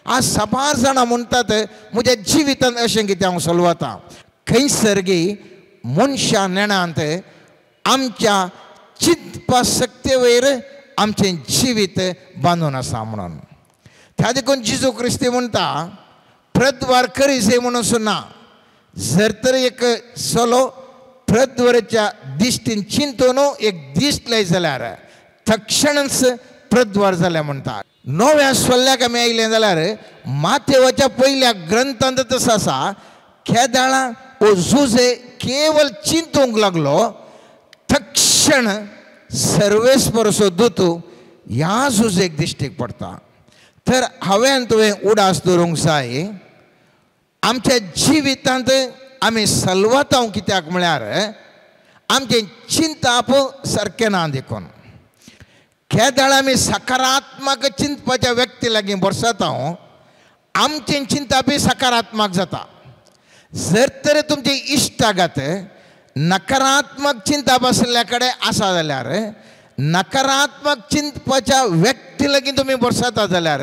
आज साबार जाणां म्हणटात म्हज्या जिवितांत अशें कितें हांव सलवतां. खंयसर गी मनशां नेणांत आमच्या चिंतपा शक्ते वयर आमचें जिवीत बांदून आसा म्हणून. त्या देखून जेजू क्रिस्ती म्हणटा प्रद्वार करी जाय म्हणून सुना. जर तर एक चलो प्रद्वाराच्या दिश्टीन चिंतून एक दिश्ट लाय जाल्यार तक्षणच प्रद्वार जालें म्हणटा. नव्या सोल्ल्याक आमी आयलें जाल्यार माथेवाच्या पयल्या ग्रंथांत तसो आसा केदाळा ओ जुजे केवल चिंतूंक लागलो तक्षण सर्वेस्परसो दूत ह्या जुजेक दिश्टीक पडटा. तर हांवें तुवें उडास दवरूंक जाय आमच्या जिवितांत आमी सलवतांव कित्याक म्हळ्यार आमचें चिंताप सारकें ना देखून. केदाळ आमी सकारात्मक चिंतपाच्या व्यक्ती लागीं बरसातांव आमचें चिंतापय सकारात्मक जाता. जर तर तुमची इश्टागत नकारात्मक चिंताप आशिल्ल्या कडेन आसा जाल्यार नकारात्मक चिंतपाच्या व्यक्ती लागीं तुमी बरसाता जाल्यार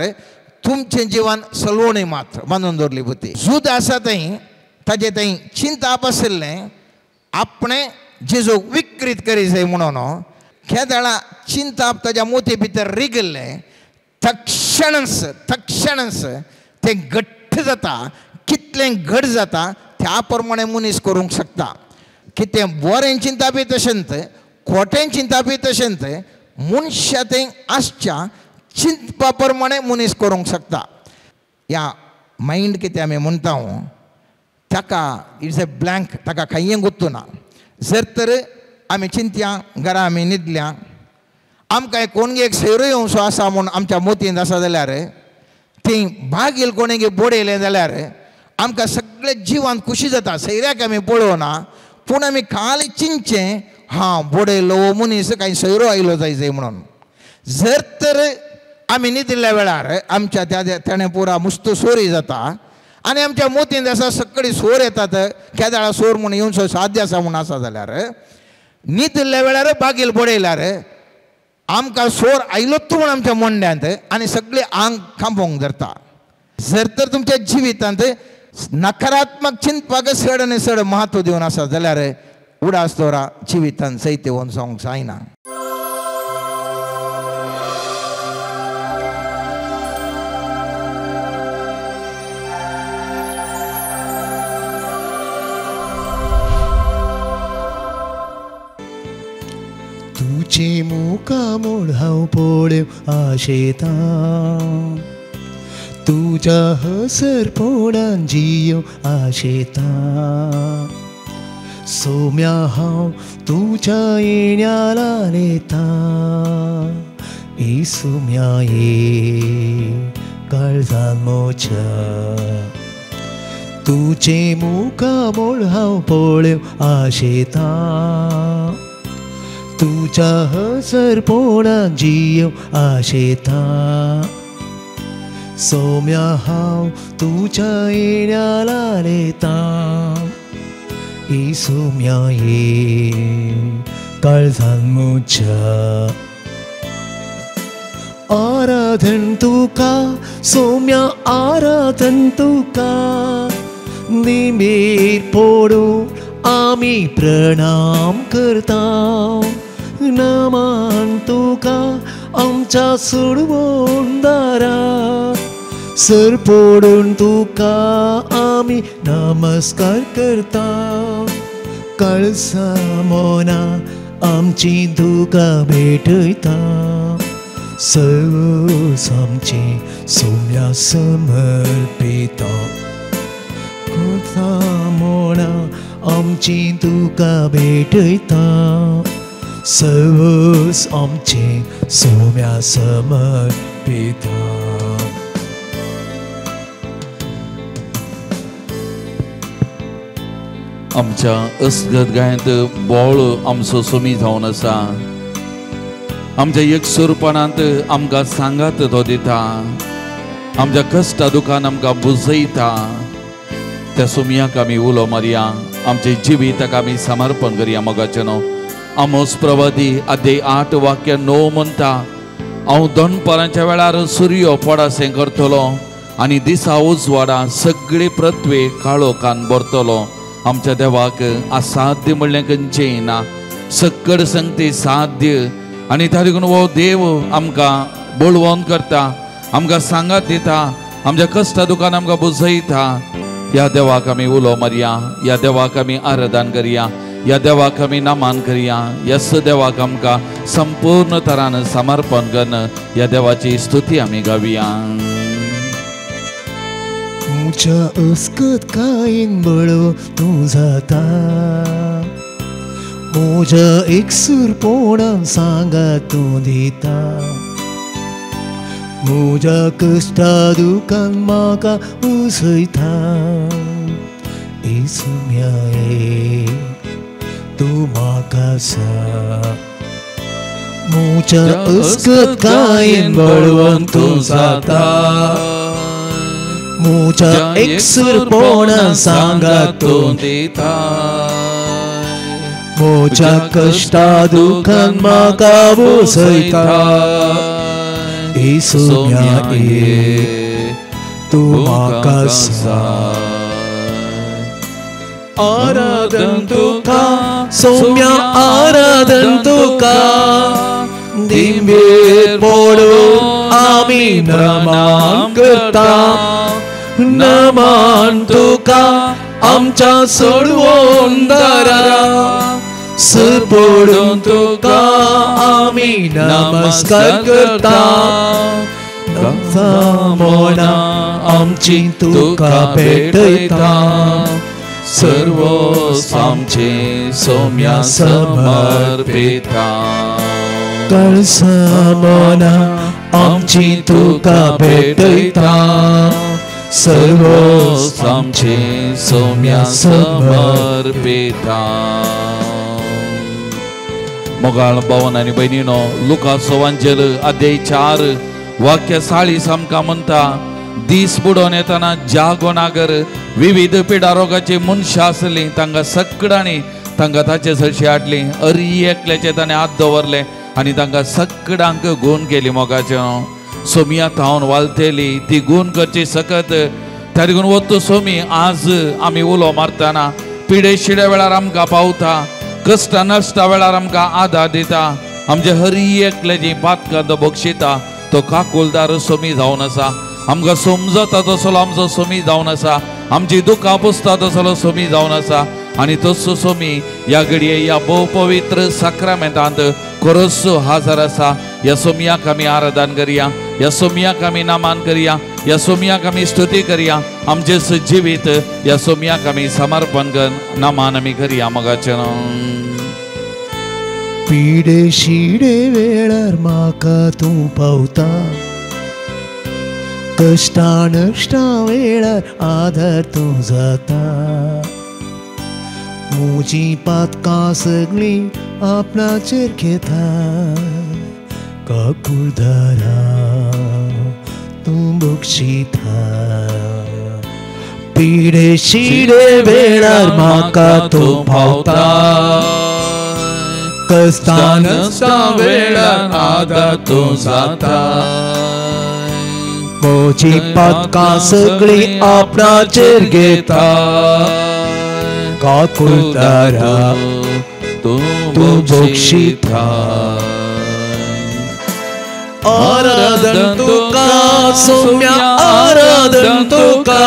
तुमचें जिवन सलवणी मात्र बांदून दवरली बुद्धी. जुद आसा थंय ताजें थंय चिंताप आशिल्लें आपणें जेजूक विकृत करी जाय म्हणून केदाळा चिंताप ताज्या मोती भितर रिगिल्लें तक्षणच तक्षणच तें घट्ट जाता. कितलें घट जाता त्या प्रमाणे मनीस करूंक शकता. कितें बरें चिंतापी तशेंच खोटें चिंतापी तशेंच मनशा तें आसच्या चिंतपा प्रमाणे मनीस करूंक शकता. ह्या मायंड कितें आमी म्हणटा ताका it's a blank, ताका कांय गुत्तू ना. जर तर आमी चिंतया घरा आमी न्हिदल्या आमकां कोणगे एक सैरो येवचो आसा म्हूण आमच्या मोतींत आसा जाल्यार ती बागील कोणेगी बडयलें जाल्यार आमकां सगळे जिवान खुशी जाता. सैऱ्याक आमी पळोवना पूण आमी खाली चिंतचें हां बडयलो मनीस कांय सैरो आयलो जाय जाय म्हणून. जर तर आमी न्हिदिल्ल्या वेळार आमच्या त्या तेणें पुरा मुस्त सोरी जाता आनी आमच्या मोतींत आसा सगळी सोर येतात केदाळा सोर म्हूण येवचो साध्य आसा म्हूण आसा जाल्यार न्हिदिल्ल्या वेळार बागील बडयल्यार आमकां सोर आयलोच म्हूण आमच्या मोंड्यांत आनी सगळे आंग खांबोंक धरता. जर तर तुमच्या जिवितांत नकारात्मक चिंतपाक चड आनी चड म्हत्व दिवन आसा जाल्यार उडास दवरा जिवितांत जैत वचोंक जायना. तुझे मुखामोळ हांव पळोवंक आशेतां तुज्या हसरपणान जियोवंक आशेतां सोम्या हांव तुज्या येण्या लालेतां इसुम्या ये काळजान मोच्या तुझे मुखामोळ हांव पळोवंक आशेतां तुझ्या हसरपणान जियोवंक आशेतां सोम्या हांव तुज्या येण्या लालेतां इसुम्या ये काळजान म्हज्या. आराधन तुका सोम्या आराधन तुका निमेर पडून आमी प्रणाम करता नमान तुका आमच्या सोडवणदारा सर पडून तुका आमी नमस्कार करता कळसा मोना आमची दुकां भेटयता सर्वस आमची सोम्या समर्पिता कळसा मोना आमची दुकां भेटयता सर्वस आमचे सोम्या समर्पिता. आमच्या अस्गत गायंत बोळ आमचो सोमी जावन आसा. आमच्या एकसुरपणांत आमकां सांगात तो दिता, आमच्या कश्टा दुखान आमकां बुजयता. त्या सोमयाक आमी उलो मारया, आमचे जिविताक आमी समर्पण करया. मोगाचें न्हू आमोस प्रवादी अध्याय 8 वाक्य 9 म्हणटा, हांव दनपारांच्या वेळार सुर्यो पडासें करतलो आनी दिसा उजवाडा सगळे पृथ्वे काळोखान भरतलो. आमच्या देवाक असाध्य म्हणलें खंयचें ना, सक्कड संगती साध्य. आनी त्या देखून हो देव आमकां बळवंत करता, आमकां सांगात दिता, आमच्या कश्टा दुकान आमकां बुजयता. ह्या देवाक आमी उलो मारया, ह्या देवाक आमी आराधन करया, ह्या देवाक आमी नमन करया. ह्याच देवाक आमकां संपूर्ण तरान समर्पण करून ह्या देवाची स्तुती आमी गावया. म्हज्या अस्कत कायन बळो तूं जाता, म्हज्या एकसूरपणान सांगात तूं दिता, म्हज्या कश्टा दुकान म्हाका उसयता. येसुम्या तूं म्हाका सा, म्हज्या अस्कत कायन बळवंत तूं जाता, म्हज्या एकसूरपणान सांगात तूं दिता, म्हज्या कश्टा दुखान म्हाका उसयता. येसुम्या तूं म्हाका सा. आराधन तुका सौम्या, आराधन तुका, दिंबेर पडून आमी नमन करता, नमन तुका आमच्या सोडवणदारा, सर पडून तुका आमी नमस्कार करता, मोना आमची तुका भेटयता, सर्व आमचे सौम्या समर्पिता, कळसा मोना आमची तुका भेटयता, सर्व आमचे सौम्या समर्पिता. मोगाळ भावन आनी भयणीनो, लुकास वांजेल अध्याय 4 वाक्य 40 आमकां म्हणटा, दीस बुडोवन येतना ज्या गोनागर विविध पिडा रोगाची मनशां आसलीं तांकां सगळ्यांनी तांकां ताचे सरशी हाडली. अरी एकल्याचे ताणें हात दवरले आनी तांकां सगळ्यांक गूण केली. मोगाचे सोमिया थावन वालतेली ती गूण करची सकत. त्या देखून वत्तो सोमी आज आमी उलो मारतना पिडे शिड्या वेळार आमकां पावता, कश्टा नश्टा वेळार आमकां आदार दिता, आमचे हरी एकल्याची पातकां तो बक्षिता. तो काकुलदार सोमी जावन आसा, आमकां समजता तसलो आमचो सोमी जावन आसा, आमची दुकां पुसता तसलो सोमी जावन आसा. आनी तसो सोमी ह्या घडये ह्या भोव पवित्र साक्रामेंतांत खरोच हाजर आसा. ह्या सोमयाक आमी आराधन करया, ह्या सोमयाक आमी नमन करया, ह्या सोमयाक आमी स्तुती करया. आमचें जिवीत ह्या सोमयाक आमी समर्पण कर नमन आमी करया. मोगाचें पिडे शिडे वेळार म्हाका तूं पावता, कश्टा नश्टा वेळार आदार तूं जाता, म्हजी पातकां सगळीं आपणाचेर घेता, काकुळदारा तूं बक्षिता. पिडे शिडे वेळार म्हाका तूं पावता, कश्टा नश्टा वेळार आदार तूं जाता, म्हजी पातकां सगळीं आपणाचेर घेता, काकुळदारा तूं बक्षिता. आराधन तुका सौम्या, आराधन तुका,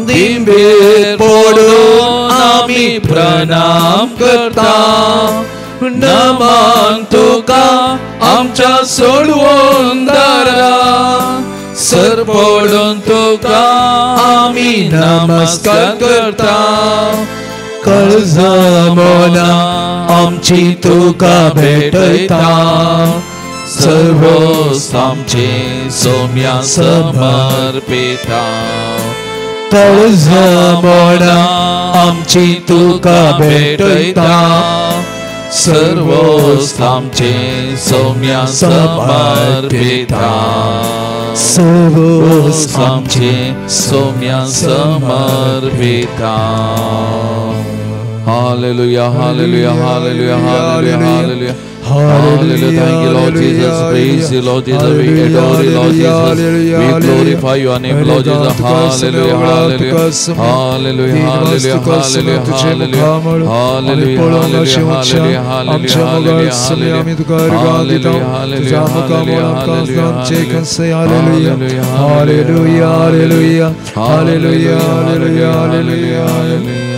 दिंबेर पडून आमी प्रणाम करता, नमन तुका आमच्या सोडवणदारा, सर पडून तुका आमी नमस्कार करता, कळजा मोना आमची तुका भेटयता, सर्व आमचे सौम्या समर्पिता, कळजा मोना आमची तुका भेटयता, सर्व आमचे सौम्या समर्पिता, सर्व आमचे Saumya समर्पिता. Hallelujah, hallelujah, hallelujah, hallelujah, hallelujah. Hallelujah. Thank you, Lord Jesus. Praise you, Lord Jesus. We adore you, Lord Jesus. We glorify your name, Lord Jesus. Hallelujah. Hallelujah. Hallelujah. Hallelujah. Hallelujah. Hallelujah. Hallelujah. Hallelujah. Hallelujah. Hallelujah. Hallelujah. Hallelujah. Hallelujah. Hallelujah. Hallelujah.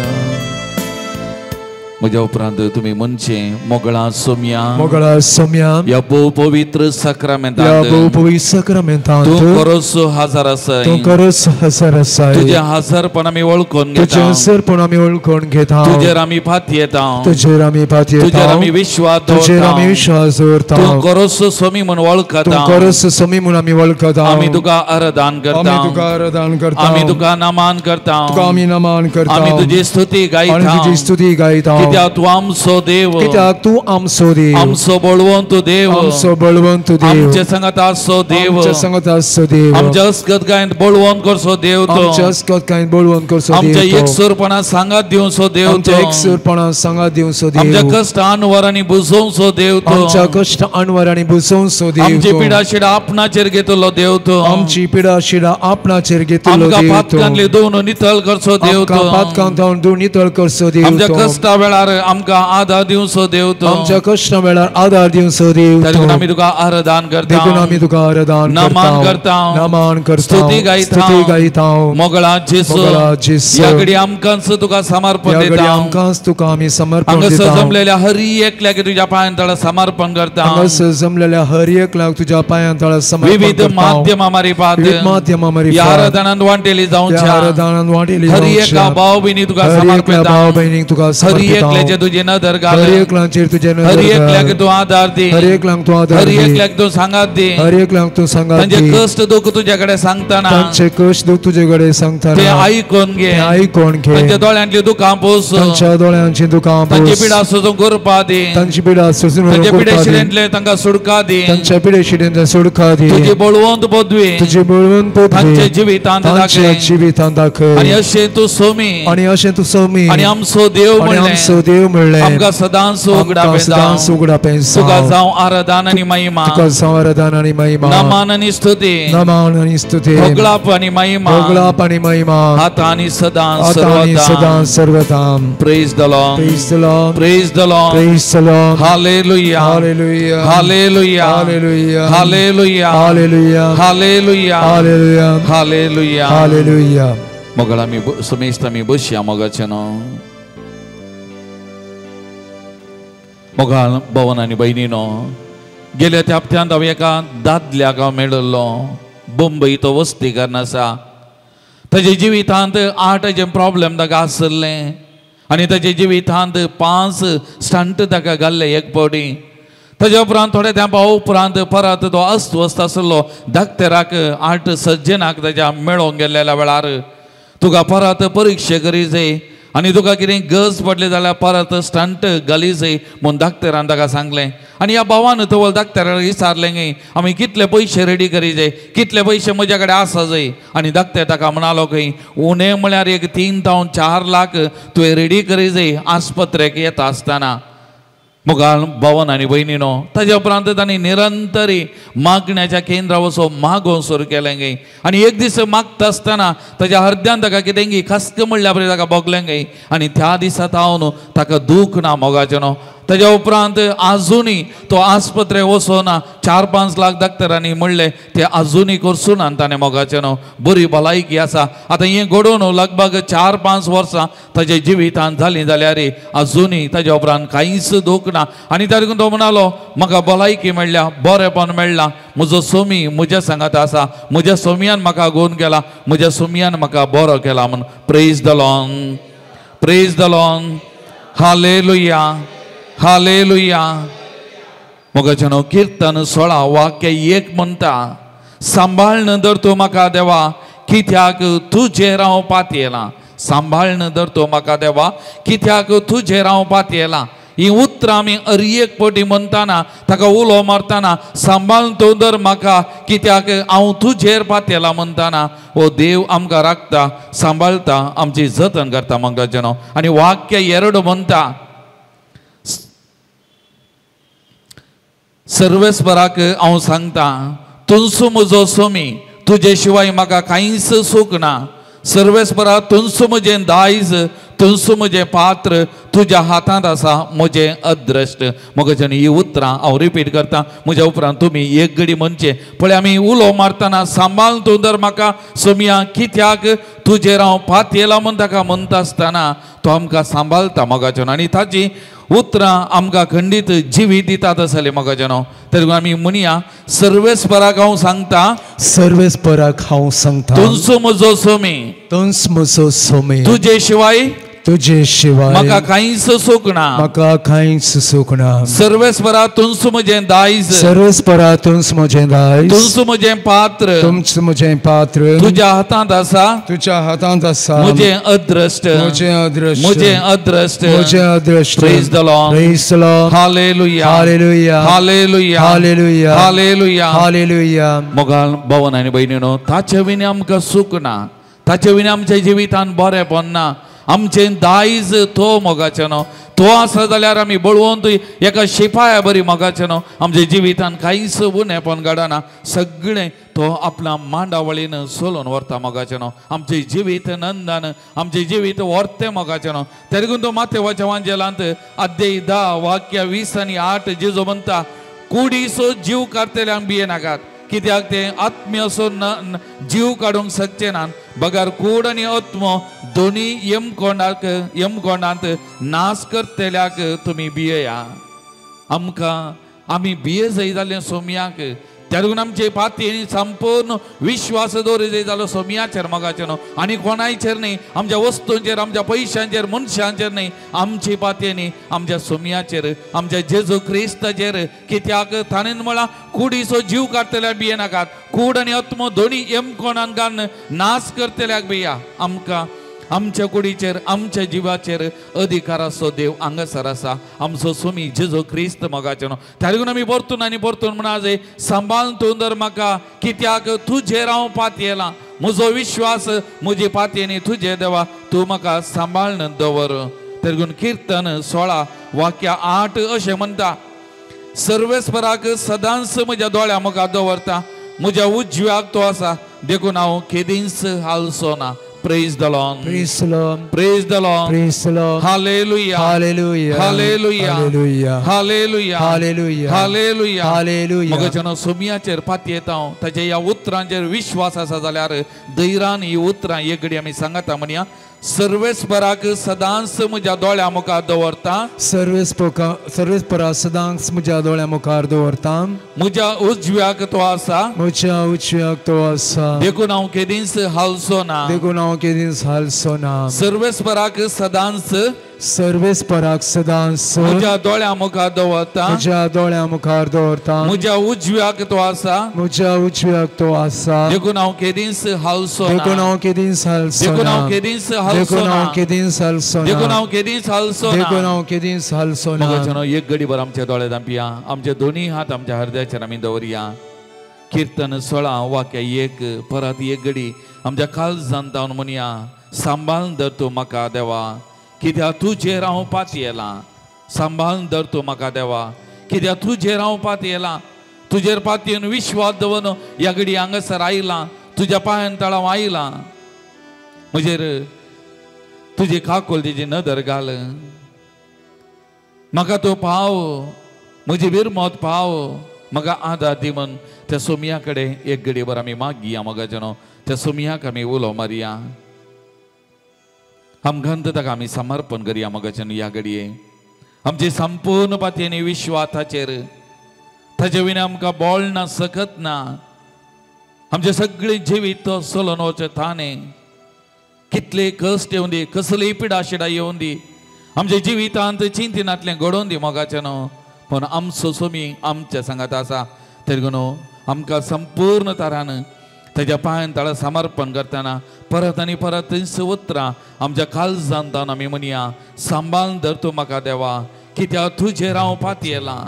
म्हज्या उपरांत तुमी म्हणचें मोगळा सोम्या मोगळा सोम्या ह्या भोव पवित्र साक्रामेंतांत ह्या भोव पवित्र साक्रामेंतांत तूं खरोच हाजर आसाय तूं खरोच हाजर आसाय तुजें हाजरपण आमी वळखून घेता तुजें हाजरपण आमी वळखून घेता तुजेर आमी पातयेता तुजेर आमी पातयेता तुजेर आमी विश्वास दवरता तुजेर आमी विश्वास दवरता तूं खरोच सोमी म्हूण वळखता तूं खरोच सोमी म्हूण आमी वळखता आमी तुका आराधन करता आमी तुका आराधन करता आमी तुका नमन करता तुका आमी नमन करता आमी तुजी स्तुती गायता आनी तुजी स्तुती गायता कित्याक तूं आमचो देव कित्याक तूं आमचो देव आमचो बळवंत देव आमचो बळवंत देव आमचे संगत आसचो देव आमचे संगत आसचो देव आमच्या अस्कत गायन बळवंत करचो देव तूं आमच्या अस्कत गायन बळवंत करचो देव आमच्या एकसूरपणा सांगात दिवचो देव तूं आमच्या एकसूरपणा सांगात दिवचो देव आमच्या कश्ट अणवरांनी बुजोवचो देव तूं आमच्या कश्ट अणवरांनी बुजोवचो देव आमची पिडा शिडा आपणाचेर घेतलो देव तूं आमची पिडा शिडा आपणाचेर घेतलो आमकां देव तूं पातकांतली धुवन नितळ करचो देव तूं आमकां पातकांतल्यान धुवन नितळ करचो देव आमच्या कश्टा वेळार आमकां आधार दिवचो देव तूं आमच्या कश्टा वेळार आधार दिवचो देव देखून आमी तुका आराधन करता देखून आमी तुका आराधन नमन करता नमन करता स्तुती गायता स्तुती गायता मोगळा जेसू मोगळा जेसू ह्या घडी आमकांच तुका समर्पण ह्या घडी दिता आमकांच तुका आमी समर्पण हांगासर दिता जमलेल्या हर एकल्याक तुज्या पांयां तळा समर्पण करता हांगासर जमलेल्या हर एकल्याक तुज्या पांयां तळा समर्पण विविध करता माध्यमां मारिफात विविध माध्यमां मारिफात ह्या आराधनांत वांटेली जावच्या ह्या आराधनांत वांटेली हर एका भाव भयणी तुका हर एकल्या समर्पिता भाव भयणीक तुका हर एकल्याचेर तुजी नदर घाल हर एकल्याचेर तुजें हर नदर एकल्याक घाल तूं आधार दी हर एकल्याक तूं आधार हर दी एकल्याक तूं सांगात दी हर एकल्याक तूं सांगात तांचे दी कश्ट दुख तुजे कडेन सांगतना तांचे कश्ट दुख तुजे कडेन ते सांगतना आयकून घे ते आयकून घे तांच्या दोळ्यांतली दुखां पोस तांच्या दोळ्यांची दुखां तांची पुस पिडा सोसूंक करपा दी तांची पिडा सोसून तांच्या करपा दी पिडेशिडेंतले तांकां सुटका दी तांच्या पिडेशिडेंतले सुटका दी तुजी बळवंत पदवी तुजी बळवंत पदवी तांच्या जिवितांत तांच्या दाखय जिवितांत दाखय आनी अशें तूं सोमी आनी अशें तूं सोमी आनी आमचो देव आनी म्हणलें आमचो देव म्हणलें आमकां सदांच उगडा आमकां सदांच उगडा पेंसांव तुका जावं आराधन आनी महिमा तुका जावं आराधन आनी महिमा नमन आनी स्तुती नमन आनी स्तुती होगळाप आनी महिमा होगळाप आनी महिमा आतां आनी सदां आतां आनी सर्वदा सदां सर्वदा. Praise the Lord. Praise the Lord. Praise the Lord. Praise the Lord. Hallelujah. Hallelujah. Hallelujah. Hallelujah. Hallelujah. Hallelujah. Hallelujah. Hallelujah. Hallelujah. Hallelujah. मोगळ आमी समेस्त आमी बसया मोगाचें न्हू. मोगाळ भवन आनी भयणीनो गेल्या त्या हप्त्यांत हांव एका दादल्याक हांव मेळिल्लो बंबई तो वस्तीकरण आसा. ताजे जिवितांत 8 प्रॉब्लेम ताका आसले आनी ताजे जिवितांत 5 स्टंट ताका घाल्ले एक फावटी. ताज्या उपरांत थोड्या तेंपा उपरांत परत तो अस्वस्थ आसलो. डाक्टराक 8 सज्जनाक ताज्या मेळोंक गेल्ल्या वेळार तुका परत परिक्षा करी जाय आनी तुका कितें गरज पडली जाल्यार परत स्टंट घाली जाय म्हूण डाक्टरान ताका सांगलें. आनी ह्या भावान तवळ डाक्टराक विचारलें गे आमी कितले पयशे रेडी करी जाय, कितले पयशे म्हज्या कडेन आसा जाय. आनी डाक्टर ताका म्हणालो खंय उणें म्हळ्यार एक 3 ते 4 लाख तुवें रेडी करी जाय आस्पत्रेक येता आसतना. मोगाळ भवन आनी भयणीनो ताज्या उपरांत तांणी निरंतरी मागण्याच्या केंद्रा वचून मागोवंक सुरू केलें गे. आनी एक दीस मागता आसतना ताज्या हरद्यान ताका कितें गे खासक म्हणल्या पळय ताका भोगलें गे. आनी त्या दिसा तावन ताका दूख ना मोगाचें न्हू. ताज्या उपरांत आजुनूय तो आस्पत्रे वचोना 4-5 लाख डाक्टरांनी म्हणलें ते आजुनूय करचो ना ताणें मोगाचें न्हू. बरी भलायकी आसा. आतां हें घडोवन लगभग 4-5 वर्सां ताज्या जिवितांत जालीं जाल्यार आजुनूय ताज्या उपरांत कांयच दूख ना. आनी त्या देखून तो म्हणालो म्हाका भलायकी मेळ्ळ्या, बरेपण मेळ्ळां, म्हजो सोमी म्हज्या सांगात आसा, म्हज्या सोमयान म्हाका गुण केला, म्हज्या सोमयान म्हाका बरो केला म्हूण. Praise the Lord. Praise the Lord. Hallelujah. Hallelujah. मोगाचें न्हू किर्तन 16 वाक्य 1 म्हणटा सांबाळन धर तूं म्हाका देवा कित्याक तुजेर हांव पातयेलां. सांबाळन धर तूं म्हाका देवा कित्याक तुजेर हांव पातयेलां. ही उतरां आमी हर एक पटी म्हणटाना ताका उलो मारतना सांबाळून तूं धर म्हाका कित्याक हांव तुजेर पातयेलां म्हणटाना हो देव आमकां राखता, सांबाळता, आमची जतन करता मोगाचें न्हू. आनी वाक्य 2 म्हणटा सर्वेस्पराक हांव सांगता तुंसू म्हजो सोमी, तुजे शिवाय म्हाका कांयच सूख ना. सर्वेस्परा तुंसू म्हजें दायज, तुंसू म्हजें पात्र, तुज्या हातांत आसा म्हजें अद्रश्ट. म्हज्यान ही उतरां हांव रिपीट करता, म्हज्या उपरांत तुमी एक घडी म्हणचें. पळय आमी उलो मारतना सांबाळ तूं दर म्हाका सोमया, कित्याक तुजेर हांव पातयेला म्हूण ताका म्हणटा आसतना तो आमकां सांबाळटा मोगाच्यान, आनी ताची उतरां आमकां खंडीत जिवीत दितात आसले मोगाच्यान. तरी आमी म्हणया सर्वेस्पराक हांव सांगता, सर्वेस्पराक हांव सांगता, तुंसू म्हजो सोमी, तुंस म्हजो सोमी, तुजे शिवाय, तुजे शिवाय म्हाका कांयच सूख ना, म्हाका कांयच सूख ना. सर्वेस्परा तुंसू म्हजें दायज, सर्वेस्परा तुंस म्हजें दायज, तुंसू म्हजें पात्र, तुमचें म्हजें पात्र, तुज्या हातांत आसा, तुज्या हातांत आसा म्हजें अद्रश्ट, म्हजें अद्रश्ट, म्हजें अद्रश्ट, म्हजें अद्रश्ट. Praise the Lord, praise the Lord. Hallelujah, hallelujah, hallelujah, hallelujah, hallelujah, hallelujah. मोगाल भवन आनी भयणीनो, ताचे विणे आमकां सूख ना, ताचे विणे आमच्या जिवितान बरेंपण ना. आमचें दायज तो मोगाचें न्हू, तो आसा जाल्यार आमी बळवंत एका शिपाया बरी मोगाचें न्हू. आमच्या जिवितान कांयच उणेपण घडना, सगळें तो आपल्या मांडावळीन सोलून व्हरता मोगाचें न्हू. आमचें जिवीत नंदन, आमचें जिवीत व्हरतें मोगाचें न्हू. तरी तो माथेवाच्या वांजेलांत अध्याय 10 वाक्य 20 आनी 8 जेजू म्हणटा, कुडीचो जीव काडटल्यांक भियेनाकात, कित्याक ते आत्म्याचो जीव काडूंक शकचे ना, बगर कूड आनी आत्मो दोनी यमकोंडांत नाश करतल्याक तुमी भियेया. आमकां आमी भिये जाय जालें सोमयाक, त्या लागून आमचे पातयेन संपूर्ण विश्वास दवरी जाय जालो सोमयाचेर मोगाचेर न्हू, आनी कोणायचेर न्ही, आमच्या वस्तूंचेर, आमच्या पयशांचेर, मनशांचेर न्ही, आमची पातयेनी आमच्या सोमयाचेर, आमच्या जेजू क्रिस्ताचेर. कित्याक ताणें म्हळां कुडीचो जीव काडटल्याक भियेनाकात, कूड आनी आत्मो दोनी यमकोणान घालून नाश करतल्याक भिया. आमकां आमच्या कुडीचेर, आमच्या जिवाचेर अधिकार आसो देव हांगासर आसा, आमचो सोमी जेजू क्रिस्त मोगाचेर न्हू. त्या लागून आमी परतून आनी परतून म्हणा जाय, सांबाळ तूं दर म्हाका, कित्याक तुजेर हांव पातयेलां, म्हजो विश्वास म्हजी पातयेनी तुजे देवा, तूं म्हाका सांबाळून दवर. तरी लागून किर्तन 16 वाक्य 8 अशें म्हणटा, सर्वेस्पराक सदांच म्हज्या दोळ्या मुखार दवरता, म्हज्या उजव्याक तो आसा, देखून हांव केदींच हालचो ना. Praise the Lord. Praise the Lord. Praise the Lord. Praise the Lord. Hallelujah. Hallelujah. Hallelujah. Hallelujah. Hallelujah. Hallelujah. Hallelujah. Hallelujah. मगच्यानो सोमयाचेर पातयेता हांव, ताच्या ह्या उतरांचेर विश्वास आसा जाल्यार धैर्यान ही उतरां एक घडी आमी सांगता म्हणया, सर्वेस्पराक सदांच म्हज्या दोळ्या मुखार दवरता, सर्वेस्परा सदांच म्हज्या दोळ्या मुखार दवरता, म्हज्या उजव्याक तो आसा, म्हज्या उजव्याक तो आसा, देखून हांव केदींच हालचो ना, देखून हांव केदींच हालचो ना. सर्वेस्पराक सदांच, सर्वेस्पराक सदांच म्हज्या दोळ्या मुखार दवरता, म्हज्या दोळ्या मुखार दवरता, म्हज्या उजव्याक तो आसा, म्हज्या उजव्याक तो आसा, देखून हांव केदींच हालचो ना, देखून हांव केदींच हालचो ना, देखून हांव केदींच हालचो ना, केदींच हालचो ना, देखून हांव केदींच हालचो ना, देखून हांव केदींच हालचो ना. मगच्यानो एक घडीभर आमच्या दोळे धांपया, आमचे दोनी हात आमच्या हृदयाचेर आमी दवरया. किर्तन 16 वाक्य 1 परत एक घडी आमच्या काळजांत जावन म्हणया, सांबाळ धर तूं म्हाका देवा, कित्याक तुजेर हांव पातयेलां, सांबाळ धर तूं म्हाका देवा, कित्याक तुजेर हांव पातयेलां, तुजेर पातयेन विश्वास दवरून ह्या घडी हांगासर आयलां, तुज्या पांयान तळाव आयलां, म्हजेर तुजी काकुळटेची नदर घाल, म्हाका तूं पाव, म्हजी विरमत पाव, म्हाका आदार दी म्हूण त्या सोमया कडेन एक घडीभर आमी मागया मोगाच्यानो, त्या सोमयाक आमी उलो मारया, आमकां ताका आमी समर्पण करया मोगाच्यानो. ह्या घडये आमचे संपूर्ण पातयेनी विश्वासाचेर, ताचे विना आमकां बोळ ना, सकत ना, आमचें सगळें जिवीत तो चलोवन वचचें ताणें. कितले कश्ट येवन दी, कसलीय पिडा शिडा येवन दी, आमच्या जिवितांत चिंतिनांतलें घडोवन दी मोगाचें न्हू, पूण आमचो सोमी आमच्या सांगात आसा. तरी न्हू आमकां संपूर्ण तरान ताच्या पांयान ताळा समर्पण करतना परत आनी परत थंयच उतरां आमच्या काळजांत आमी म्हणया, सांबाळ धर तूं म्हाका देवा, कित्याक तुजेर हांव पातयेलां,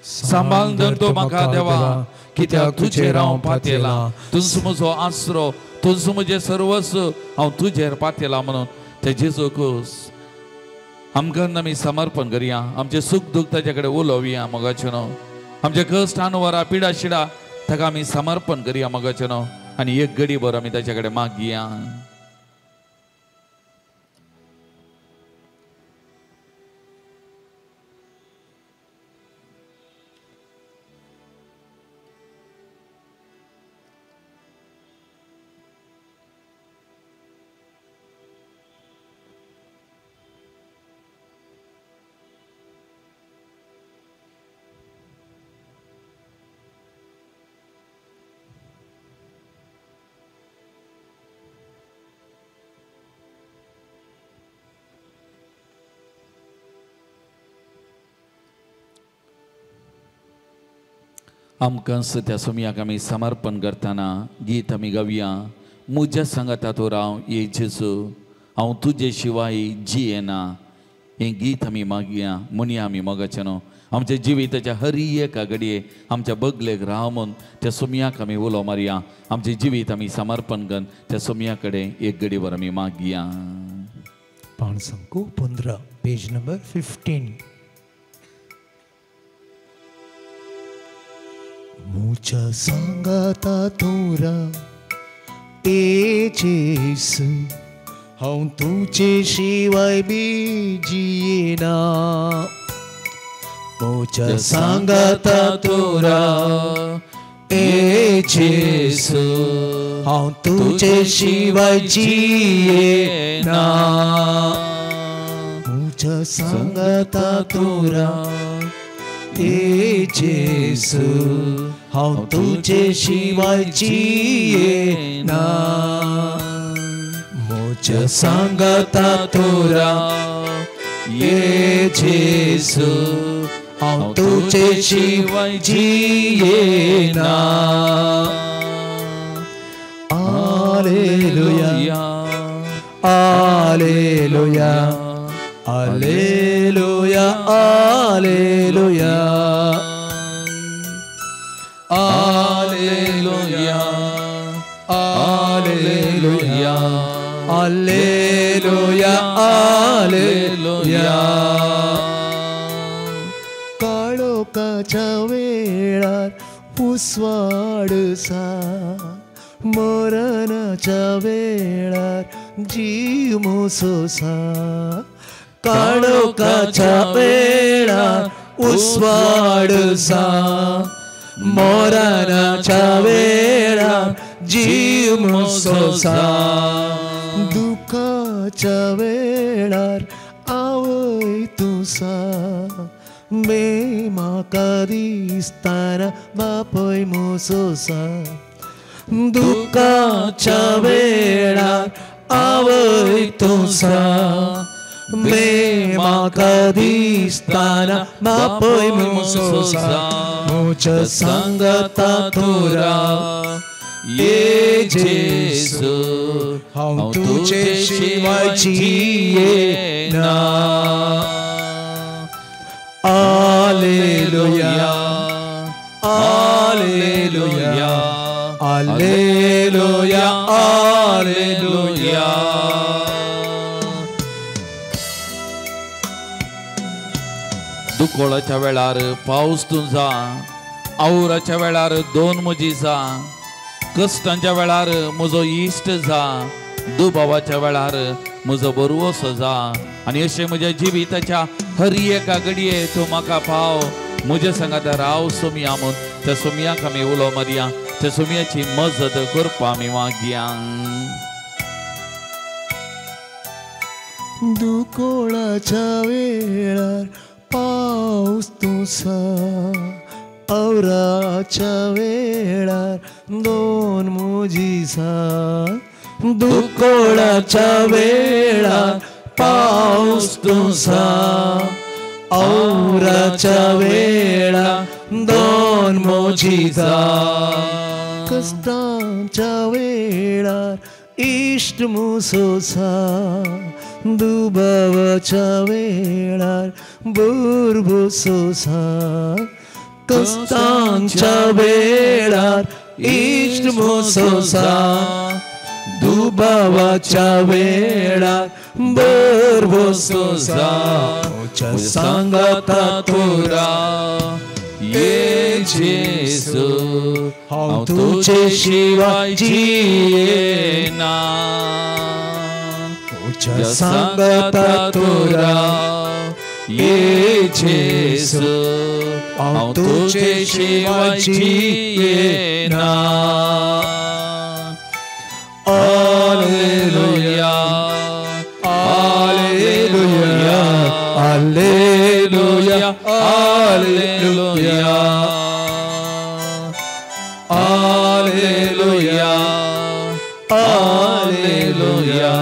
सांबाळ धर तूं म्हाका देवा, कित्याक तुजेर हांव पातयेलां, तुजो म्हजो आसरो, तुजो म्हजें सर्वस्व, हांव तुजेर पातयेलां म्हणून ते जेजूक आमकां आमी समर्पण करया, आमचें सूख दूख ताचे कडेन उलोवया मोगाचें न्हू. आमच्या कश्ट आनवरा पिडा शिडा ताका आमी समर्पण करया मोगाचें न्हू आनी एक घडी भर आमी ताच्या कडेन मागया. आमकां त्या सोमयाक आमी समर्पण करतना गीत आमी गावया. म्हज्या सांगाता तूं राव ये जेजू, हांव तुजे शिवाय जियेना. हें गीत आमी मागया म्हणया आमी मोगाचें न्हू. आमच्या जिविताच्या हर एका घडये आमच्या बगलेक राव म्हूण त्या सोमयाक आमी उलो मारया. आमचें जिवीत आमी समर्पण करून त्या सोमया कडेन एक घडीभर आमी मागया. पाणसंकू 15 पेज नंबर 15. मुझ्या सांगाता तूं राव ए जेसू, हांव तुजे शिवाय बी जियेना. मुझ्या सांगाता तूं राव ए जेसू, हांव तुजे शिवाय जियेना. मुझ्या सांगाता तूं राव ए जेसू, हांव तुजे शिवाय जियेना. म्हज्या सांगाता तूं राव ए जेसू, हांव तुजे शिवाय जियेना. Alleluia, alleluia, alleluia, alleluia, alleluia, alleluia, alleluia, alleluia. काळोखाच्या वेळार उसवाडसा, मरणाच्या वेळार जीव मोसोसा. काळोखाच्या वेळार उसवाडसा, मरणाच्या वेळार जीव मोसोसा. दुखाच्या वेळार आवय तुसा, बे म्हाका दिसताना बापय मोसोसा. दुखाच्या वेळार आवय तुसा, बे म्हाका दिसताना बापय मोसोसा. म्हज्या सांगाता तूं राव ये जेसू, हांव तुजे शिवाय जियेना. Alleluia, alleluia, alleluia, alleluia. दुकोळाच्या वेळार पावस तुझा, आवराच्या वेळार दोन म्हजी जा, कश्टांच्या वेळार म्हजो इश्ट जा, दुबावाच्या वेळार म्हजो बरवसो जा. आनी अशें म्हज्या जिविताच्या हर एका घडये तूं म्हाका पाव. म्हज्या सांगाता राव सोमया म्हूण त्या सोमयाक आमी उलो मारया. त्या सोमयाची मजत करपा आमी मागया. दुकोळाच्या वेळार पावस तुसा, आवराच्या वेळार दोन म्हजी सा. दुकोळाच्या वेळार पावस तुसा, आवराच्या वेळार दोन म्हजी सा. कश्टांच्या वेळार इश्ट मुसोसा, दुबावाच्या वेळार बुरबुसोसा. कश्टांच्या वेळार इश्ट मुसोसा, दुबावाच्या वेळार बुरबुसोसा. म्हज्या सांगाता तूं राव ये जेसू हांव तुजे शिवाय जियेना तुज्या सांगाता तूं राव ये जेसू हांव तुजे शिवाय जियेना. Hallelujah, hallelujah, hallelujah, hallelujah, hallelujah, hallelujah, hallelujah,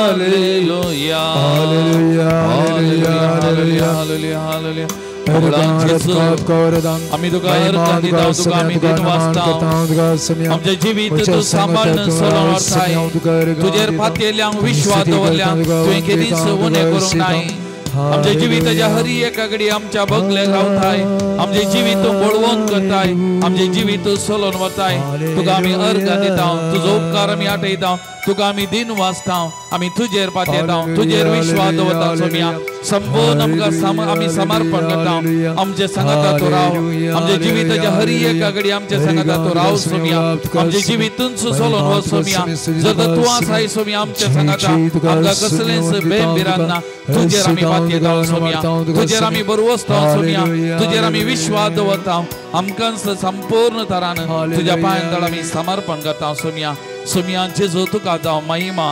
hallelujah, hallelujah, hallelujah, hallelujah. आमी तुका अर्घ दिता, तुका आमी दिन वाचता. आमचें जिवीत तूं सांबाळून चलोवन व्हरताय. तुजेर पातयेल्ल्यांक विश्वास दवरल्यांक तुवें केदींच उणें करूंक नाय. आमच्या जिविताच्या हरी एका घडी आमच्या बगलेक रावताय. आमचें जिवीत तूं बळवंत करताय. आमचें जिवीत तूं चलोवन वताय. तुका आमी अर्घ दिता, तुजो उपकार आमी आठयता. तुका आमी दिन वाचता. आमी तुजेर पातयेता, तुजेर विश्वास दवरता. सोमिया संपूर्ण आमकां आमी समर्पण करता. आमचे सांगाता तूं राव. आमच्या जिविताच्या हरी एका घडी आमच्या सांगाता तूं राव सोमिया. आमचें जिवीतूच चलोवन वच सोमिया. जर तूं आसाय सोमिया आमच्या सांगाता, आमकां कसलेंच भंय भिरांत ना. तुजेर आमी पातयेता सोमिया, तुजेर आमी बरवसता सोमिया, तुजेर आमी विश्वास दवरता. आमकां संपूर्ण तरान तुज्या पांयां तळ आमी समर्पण करता सोमिया. सोमिया जेजू तुका जावं महिमा,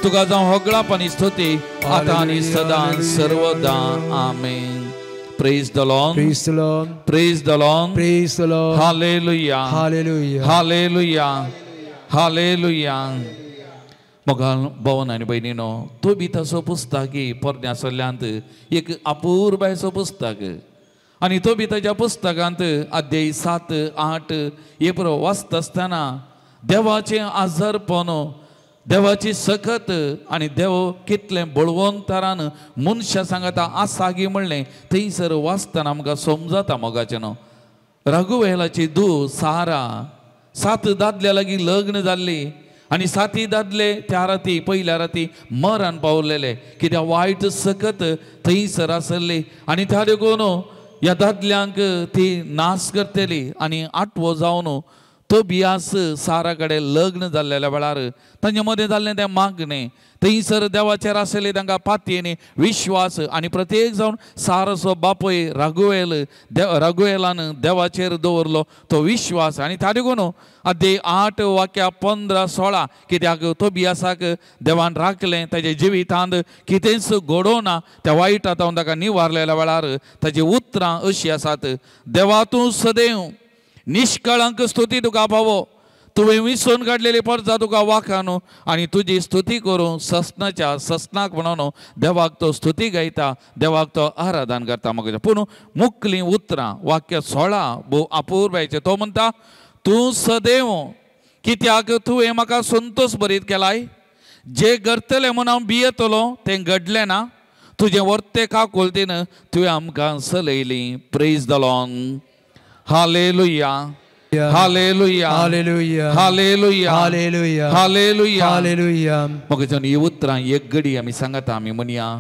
तुका जावं होगळापणी स्तुती, आतां आनी सदां सर्वदा. आमेन. Praise the Lord. Praise the Lord. Praise the Lord. Praise the Lord. Hallelujah. Hallelujah. Hallelujah. Hallelujah. मोगाल भवन आनी भयणीनो, तो बी तसो पुस्तक पोरण्या सल्ल्यांत एक अपुरबायेचो पुस्तक. आनी तो बी ताच्या पुस्तकांत अध्याय 7, 8 हे पुरो वाचता आसतना देवाचें आजारपण, देवाची सकत आनी देव कितलें बळवंतरान मनशां सांगता आसा गी म्हणलें थंयसर वाचतना आमकां समजता. मोगाचें न्हू, रघुवेलाची धूव सारा 7 दादल्या लागीं लग्न जाल्ली आनी 7 दादले त्या राती पयल्या राती मरण पावलेले. कित्याक वायट सकत थंयसर आसली आनी त्या देखून ह्या दादल्यांक ती नाश करतली. आनी आठवो जावन तो बियास सारा कडेन लग्न जाल्ल्या वेळार तांचे मदें जाल्लें तें मागणें थंयसर देवाचेर आसलें तांकां पातयेनी विश्वास. आनी प्रत्येक जावन साराचो बापूय राघुवेल राघुवेलान देवाचेर दवरलो तो विश्वास. आनी त्या देखून अध्याय 8 वाक्या 15, 16 कित्याक तो बियासाक देवान राखलें ताजे जिवितांत कितेंच घडोवना त्या वायटा तावन ताका निवारलेल्या वेळार ताजी उतरां अशीं आसात. देवा तूं सदैव निष्कळंक स्तुती तुका फावो, तुवें विसरून काडलेली परजा तुका वाखानू आनी तुजी स्तुती करूं ससनाच्या ससनाक म्हणून देवाक तो स्तुती गायता, देवाक तो आराधन करता. मग पूण मुकलीं उतरां वाक्य 16 भोव अपुरबायेचें. तो म्हणटा तूं सदैव कित्याक तुवें म्हाका संतोष भरीत केलाय. जे घडतलें म्हूण हांव भियेतलो तें घडलें ना. तुजें वर्ते काकुळतीन तुवें आमकां चलयली. Praise the Lord. Hallelujah. Hallelujah. Hallelujah. Hallelujah. Hallelujah. Hallelujah. Hallelujah. मग जण ही उतरां एक घडी आमी सांगता. आमी म्हणया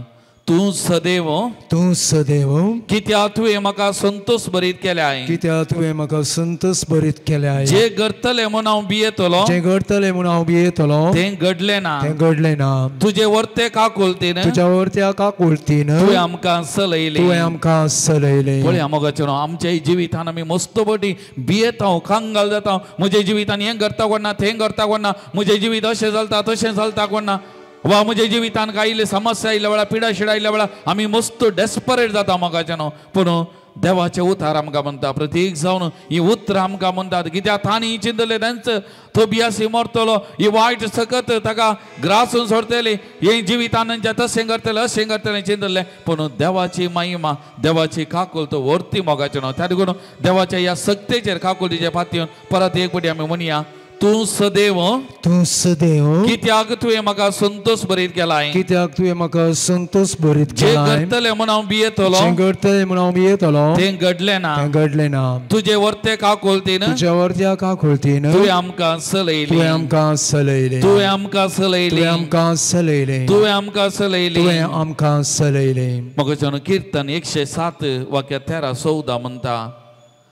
तूं सदैव, तूं सदैव कित्याक तुवें म्हाका संतोष भरीत केल्याय, कित्याक तुवें म्हाका संतोष भरीत केल्याय. जे घडतलें म्हूण हांव भियेतलो, जें घडतलें म्हूण हांव भियेतलो तें घडलें ना, तें घडलें ना. तुजे वर्ते काकुळतीन, तुज्या वर्त्या काकुळतीन तुवें आमकां चलयलें, तुवें आमकां चलयलें. पळया मोगाचें, आमच्या जिवितान आमी मस्त पटी भियेता, कांगाल जाता. म्हज्या जिवितान हें घडता कोण ना, तें घडता कोण ना, म्हजें जिवीत अशें चलता तशें चलता कोण ना, वा म्हज्या जिवितान काय आयिल्ले समस्या आयिल्ल्या वेळार पिडा शिडा आयिल्ल्या वेळार आमी मस्त डेस्परेट जाता मोगाचें न्हू. पूण देवाचें उतार आमकां म्हणटा प्रत्येक जावन ही उतरां आमकां म्हणटात. कित्याक तांणी चिंतलें तेंच तो बियासी मरतलो, ही वायट सकत ताका ग्रासून सोडतली, हे जिवितान तशें करतलें अशें करतलें चिंतलें. पूण देवाची महिमा, देवाची काकुळत व्हरती मोगाचें न्हू. त्या देखून देवाच्या ह्या सक्तेचेर काकुळतीचेर पातयेवन परत एक पटी आमी म्हणया तूं सदैव तूं सदैव कित्याक तुवें म्हाका संतोष भरीत केलाय कित्याक तुवें म्हाका संतोष भरीत जें केलाय घडतलें म्हूण हांव भियेतलो जें घडतलें म्हूण हांव भियेतलो तें घडलें ना तें घडलें ना तुजे वर्ते काकुळतीन तुज्या वर्त्या काकुळतीन तुवें आमकां सलयली तुवें आमकां सलयलें तुवें आमकां सलयली तुवें आमकां सलयलें तुवें आमकां सलयली तुवें आमकां सलयलें. मगच्यान कीर्तन 107 वाक्य 13-14 म्हणटा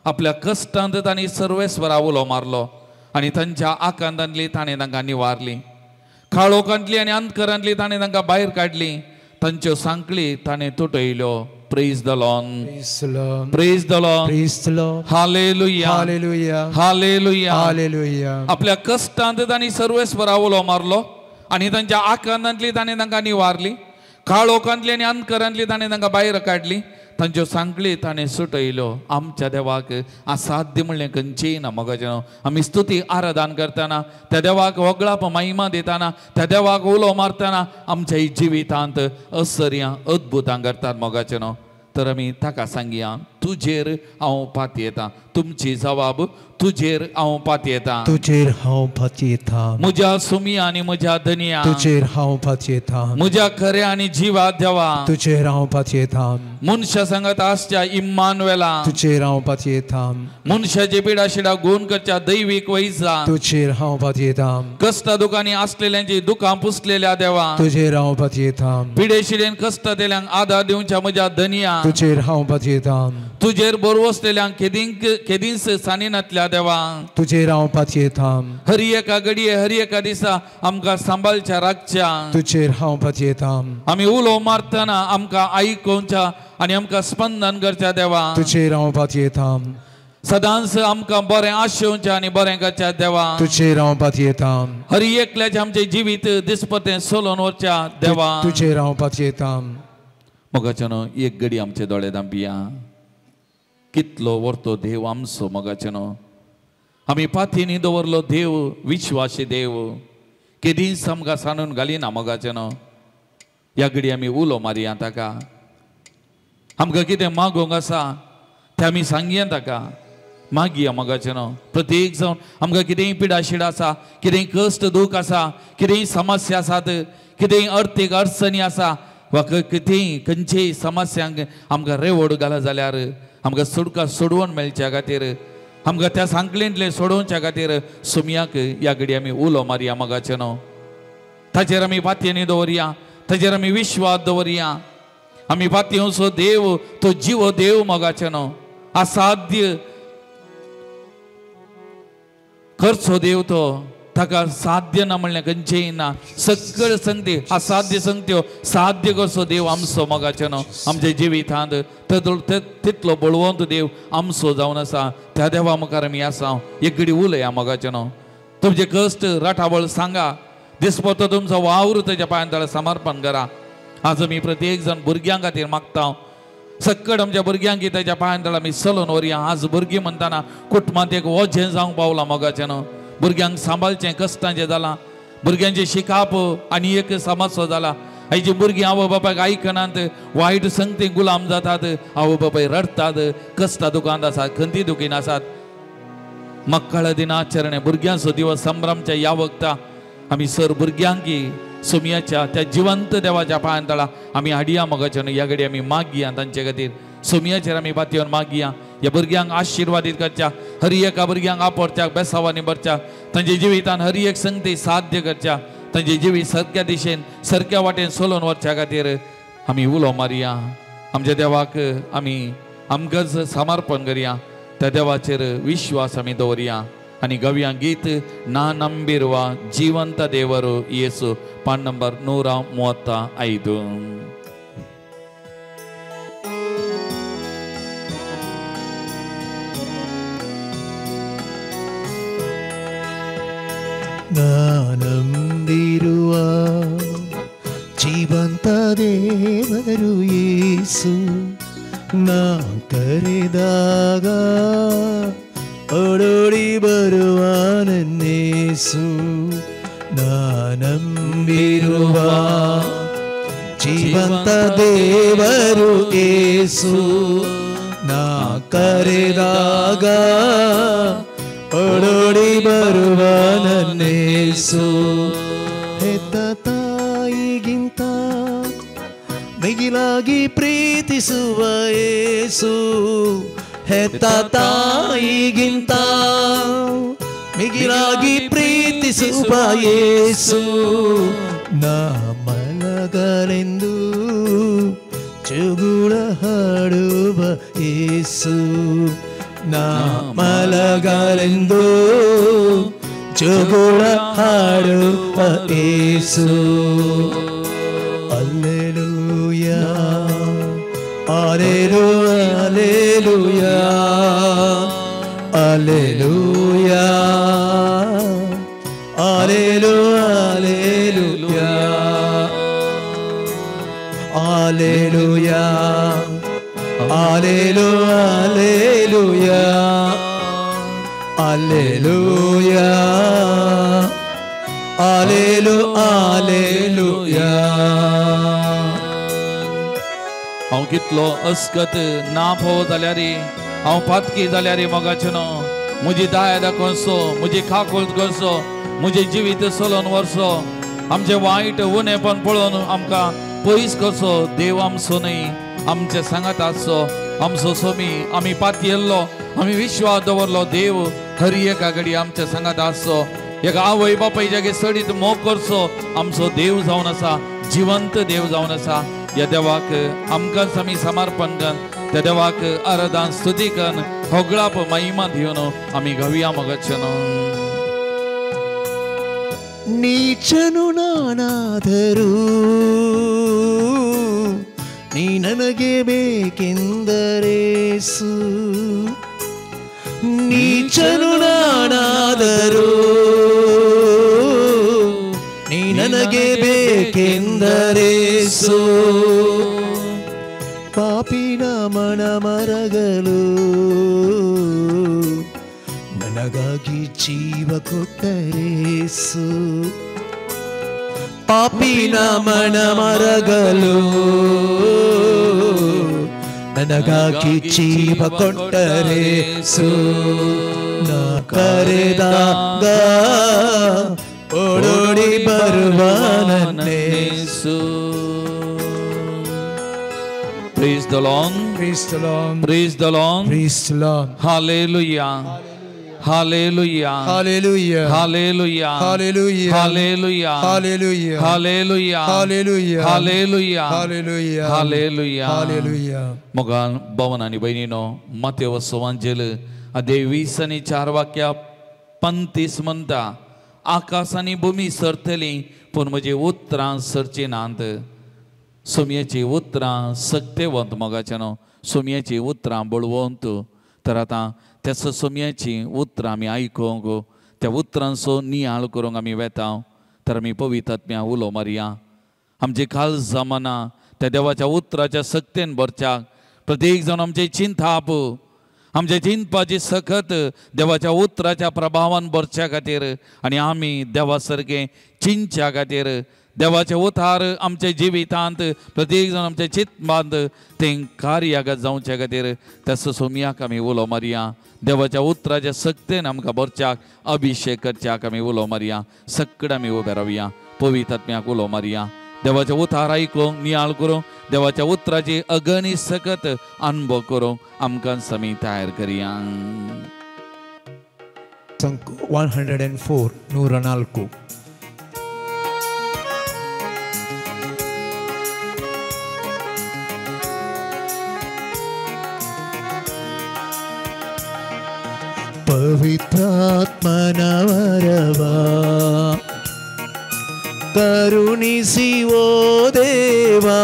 आपल्या कश्टांत तांणी सर्वेस्वरा उलो मारलो आनी तांच्या आकांतांतली ताणें तांकां निवारली काळोखांतली आनी अंधकारांतली ताणें तांकां भायर काडली तांच्यो सांकळी ताणें तुटयल्यो. Praise the Lord. Praise the Lord. Praise the Lord. Hallelujah. Hallelujah. Hallelujah. Hallelujah. आपल्या कश्टांत तांणी सर्वेस्वरा उलो मारलो आनी तांच्या आकांतांतली ताणें तांकां निवारली काळोखांतली आनी अंधकारांतली ताणें तांकां भायर काडली तांच्यो सांकळी ताणें सुटयल्यो. आमच्या देवाक असाध्य म्हणलें खंयचेंय ना. मगाचें आमी स्तुती आराधन करतना त्या देवाक वगळाप महिमा दितना त्या देवाक उलो मारतना आमच्या जिवितांत असर्यां अद्भुतां करतात. मगाचें तर आमी ताका सांगया तुजेर हांव पातयेतां तुमची जबाब तुजेर हांव पातयेतां तुजेर हांव पातयेतां म्हज्या सुमया आनी म्हज्या धनया तुजेर हांव पातयेतां म्हज्या खऱ्या आनी जिवा देवा तुजेर हांव पातयेतां मनशा सांगत आसच्या इम्मानुएला तुजेर हांव पातयेतां मनशाचे पिडाशिडा गुण करच्या दैवीक वैजा तुजेर हांव पातयेतां कश्टा दुकांनी आसलेल्यांची दुकां पुसलेल्या देवा तुजेर हांव पातयेतां पिडेशिडेन कश्ट दिल्यांक आदार दिवच्या म्हज्या धनया तुजेर हांव पातयेतां तुजेर बरवसलेल्यांक केदींच सानिनातल्या देवा तुजेर हांव पातयेतां हर एका घडये हर एका दिसा आमकां सांबाळच्या राखच्या तुजेर हांव पातयेतां आमी उलो मारतना आमकां आयकोवच्या आनी आमकां स्पंदन करच्या देवा तुजेर हांव पातयेतां सदांच आमकां बरें आशेवच्या आनी बरें करच्या देवा तुजेर हांव पातयेतां हर एकल्याचें आमचें जिवीत दिसपतें सोलोवन व्हरच्या देवा तुजेर हांव पातयेतां. मगाच्यान एक घडी आमचे दोळे धांपिया कितलो व्हरतो देव आमचो. मगाच्यान आमी पातींनी दवरलो देव विश्वासी देव केदींच आमकां सांडून घालिना. मगाच्यान ह्या घडी आमी उलो मारया ताका आमकां कितें मागोवंक आसा तें आमी सांगया ताका मागया. मगाच्यान प्रत्येक जावन आमकां कितेंय पिडाशीड आसा कितेंय कश्ट दूख आसा कितेंय समस्या आसात कितेंय अर्थीक अडचणी आसा वा कितेंय खंयचेय समस्यांक आमकां रेवड घाला जाल्यार आमकां सुटका सोडोवन मेळच्या खातीर आमकां त्या सांकळींतलें सोडोवच्या खातीर सुमयाक ह्या घडी आमी उलो मारया. मगाचें ताचेर आमी पातयेनी दवरया ताचेर आमी विश्वास दवरया. आमी पातयेवचो देव तो जिवो देव. मगाचें असाध्य करचो देव तो ताका साध्य ना म्हणलें खंयचेंय ना सगळ्यो संगती असाध्य संगत्यो साध्य करचो देव आमचो. मगाचें आमच्या जिवितांत तितलो बळवंत देव आमचो जावन आसा. त्या देवा मुखार आमी आसा एक घडी उलया. मगाचें तुमचे कश्ट राठावळ सांगा दिसपतो तुमचो वावर ताच्या पांयां तळा समर्पण करा. आज आमी प्रत्येक जाण भुरग्यां खातीर मागता सक्कड आमच्या भुरग्यांक ताच्या पांयां तळा आमी चलोवन व्हरया. आज भुरगीं म्हणटाना कुटुंबांत एक वजें जावंक पावलां. मगाचें भुरग्यांक सांबाळचें कश्टांचें जालां भुरग्यांचें शिकाप आनी एक समस्या जाला. आयची भुरगीं आवय बापायक आयकनात वायट संगती गुलाम जातात आवय बापाय रडटात कश्टा दुकांत आसात खंती दुखीन आसात. मक्काळ दिनाचरणें भुरग्यांचो दिवस संभ्रमच्या ह्या वखता आमी सर भुरग्यांकी सोमयाच्या त्या जिवंत देवाच्या पांयां तळा आमी हाडया. मगाच्यान ह्या घडी आमी मागया तांचे खातीर सोमयाचेर आमी पातयेवन मागया ह्या भुरग्यांक आशिर्वादीत करच्या हर एका भुरग्यांक आपडच्या बेसावांनी भरच्या तांच्या जिवितान हर एक संगती साध्य करच्या तांचे जिवीत सारक्या दिशेन सारक्या वाटेन चलोवन व्हरच्या खातीर आमी उलो मारया. आमच्या देवाक आमी आमकांच समर्पण करया त्या देवाचेर विश्वास आमी दवरया आनी गवया गीत ना नंबिरवा जिवंत देवरो येसू पान नंबर 135. ನಾನಂಬಿರುವ ಜೀವಂತ ದೇವರು ಯೇಸು ನಾ ಕರೆದಾಗ ಓಡೋಡಿ ಬರುವ ನನ್ನೇಸು ನಾನಂಬಿರುವ ಜೀವಂತ ದೇವರು ಯೇಸು ನಾ ಕರೆದಾಗ ಓಡೋಡಿ ಬರುವ ಯೇಸು. ಹೆತ್ತ ತಾಯಿಗಿಂತ ಮಿಗಿಲಾಗಿ ಪ್ರೀತಿಸುವ ಯೇಸು, ಹೆತ್ತ ತಾಯಿಗಿಂತ ಮಿಗಿಲಾಗಿ ಪ್ರೀತಿಸುವ ಯೇಸು. ನಾ ಮಲಗಲೆಂದು ಚುಗುಳ ಹಾಡುವ ಯೇಸು, ನಾ ಮಲಗಲೆಂದು ಚುಗುಳ ಹಾಡುವ ಯೇಸು. Alleluia, alleluia, alleluia, alleluia, alleluia, alleluia, alleluia, alleluia, alleluia. हांव कितलो अस्कत ना फोव जाल्यार, हांव पातकी जाल्यार मोगाचें न्हू, म्हजी दाया दाखोवचो, म्हजी खाकोल करचो, म्हजें जिवीत चलोवन व्हरचो, आमचें वायट उणेपण पळोवन आमकां पयस करचो देव आमचो न्हय, आमचे सांगात आसचो आमचो सोमी. आमी पातयेल्लो, आमी विश्वास दवरलो देव हर एका घडी आमच्या सांगात आसचो. एका आवय बापायच्या सडीत मोग करचो आमचो देव जावन आसा, जिवंत देव जावन आसा. ह्या देवाक आमकांच आमी समर्पण कर, त्या देवाक आराधन स्तुती कर, होगळाप महिमा दिवन आमी गावया मोगाचें न्हू. ನೀಚನು ನಾನಾದರೂ ನೀ ನನಗೆ ಬೇಕೆಂದರೇಸು, ನೀಚನು ನಾನಾದರೂ ನೀ ನನಗೆ ಬೇಕೆಂದರೇಸು. ಪಾಪಿನ ಮನ ಮರಗಲು ನನಗಾಗಿ ಜೀವ ಕೊಟ್ಟರೇಸು, ಪಾಪಿನ ಮನ ಮರಗಲು ನನಗಾಗಿ ಜೀವ ಕೊಟ್ಟರೇಸು. ನಾ ಕರೆದಾಗ ಓಡೋಡಿ ಬರುವ ನನ್ನೇಸು. Praise the Lord. Praise the Lord. Praise the Lord. Praise the Lord. Hallelujah. Hallelujah. Hallelujah. Hallelujah. Hallelujah. Hallelujah. Hallelujah. Hallelujah. Hallelujah. Hallelujah. Hallelujah. Hallelujah. Hallelujah. मोगान भवन आनी भयणीनो, मातेव सुवांजेल अध्याय 20 आनी 4 वाक्या 35 म्हणटा, आकाश आनी भूमी सरतली पूण म्हजी उतरां सरची नात. सोमयेची उतरां सक्तेवंत मोगाचें न्हू, सोमयेची उतरां बळवंत. तर आतां त्या सोमयेची उतरां आमी आयकूंक, त्या उतरांचो नियाळ करूंक आमी वेता. तर आमी पवित्र आत्म्या उलो मारया, आमची खाल जमाना त्या देवाच्या उतराच्या सक्तेन भरच्याक. प्रत्येक जाण आमचें चिंताप, आमच्या चिंतपाची सखत देवाच्या उतराच्या प्रभावान भरच्या खातीर आनी आमी देवा सारकें चिंतच्या खातीर देवाचे उतार आमच्या जिवितांत प्रत्येक जाण आमच्या चिंतपांत तें कार्याक जावच्या खातीर त्या सोमयाक आमी उलो मारया. देवाच्या उतराच्या सक्तेन आमकां भरच्याक अभिशेक करच्याक आमी उलो मारया. सगळें आमी उबे रावया, पवित्र आत्म्याक उलो मारया. देवाच्या उतार आयकूंक, नियाळ करूंक, देवाच्या उतराची अगणी सकत अनुभव करूंक आमकां आमी तयार करया. 104 104. ಪವಿತ್ರಾತ್ಮನವರವ ಕರುಣಿಸಿ ಓ ದೇವಾ,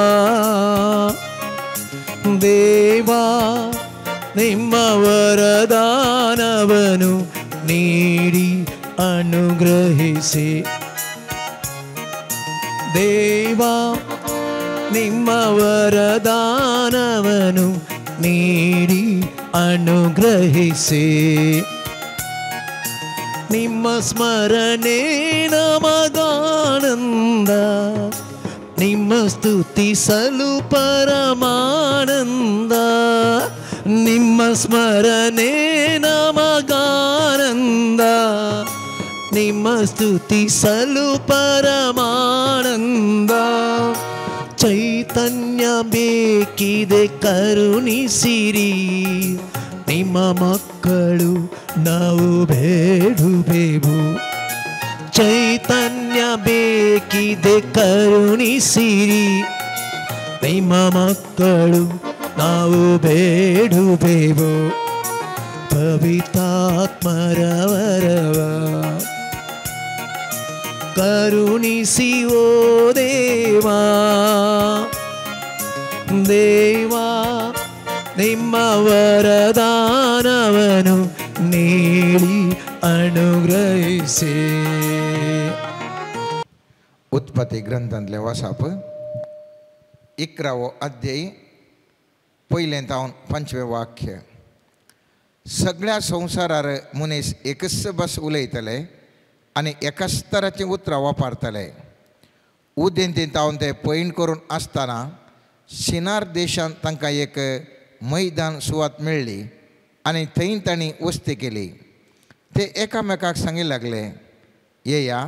ದೇವಾ ನಿಮ್ಮ ವರದಾನವನು ನೀಡಿ ಅನುಗ್ರಹಿಸಿ, ದೇವಾ ನಿಮ್ಮ ವರದಾನವನು ನೀಡಿ ಅನುಗ್ರಹಿಸಿ. ನಿಮ್ಮ ಸ್ಮರಣೆ ನಮಗಾನಂದ, ನಿಮ್ಮ ಸ್ತುತಿಸಲು ಪರಮಾನಂದ, ನಿಮ್ಮ ಸ್ಮರಣೆ ನಮಗಾನಂದ, ನಿಮ್ಮ ಸ್ತುತಿಸಲು ಪರಮಾನಂದ. ಚೈತನ್ಯ ಬೇಕಿದೆ ಕರುಣಿಸಿರಿ, ನಿಮ್ಮ ಮಕ್ಕಳು ನಾವು ಬೇಡುವೆವು. ಚೈತನ್ಯ ಬೇಕಿದೆ ಕರುಣಿಸಿರಿ, ನಿಮ್ಮ ಮಕ್ಕಳು ನಾವು ಬೇಡುವೆವು. ಪವಿತ್ರಾತ್ಮರ ವರವ ಕರುಣಿಸಿ ಓ ದೇವಾ. ದೇವಾ ನಿಮ್ಮ ವರದಾನವನು ನೀಡಿ ಅನುಗ್ರಹಿಸಿ. उत्पत्ती ग्रंथांतलें वाचप 11वो अध्याय पयलें तावन 5वें वाक्य. सगळ्या संवसारार मनीस एकच भास उलयतले आनी एकाच तराचीं उतरां वापरतले. उदेंतीन तावन ते पयण करून आसतना सिनार देशांत तांकां एक मैदान सुवात मेळ्ळी आनी थंय तांणी वस्ती केली. ते एकामेकाक सांगी लागले, येया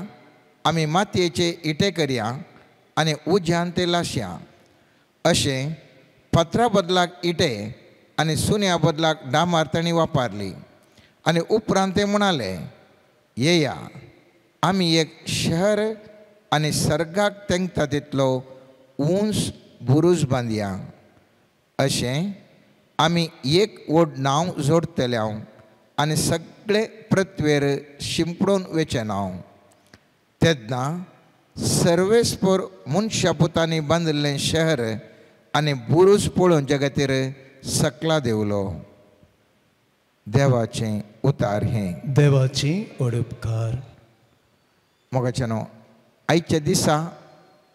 आमी मातयेचे इटे करया आनी उज्यान ते लासया. अशें पत्रा बदलाक इटे आनी सुन्या बदलाक डामार तांणी वापरली. आनी उपरांत ते म्हणाले, येया आमी एक शहर आनी सर्गाक तेंकता तितलो उंच बुरूज बांदया. अशें आमी एक व्हड नांव जोडटले आनी सगळे पृथ्वेर शिंपडून वेचें नांव. तेन्ना सर्वेस्पर मनशा पुतांनी बांदिल्लें शहर आनी बुरूज पळोवच्या खातीर सकला देवलो. देवाचें उतार हें. देवाची उपकार. मोगाचें न्हू, आयच्या दिसा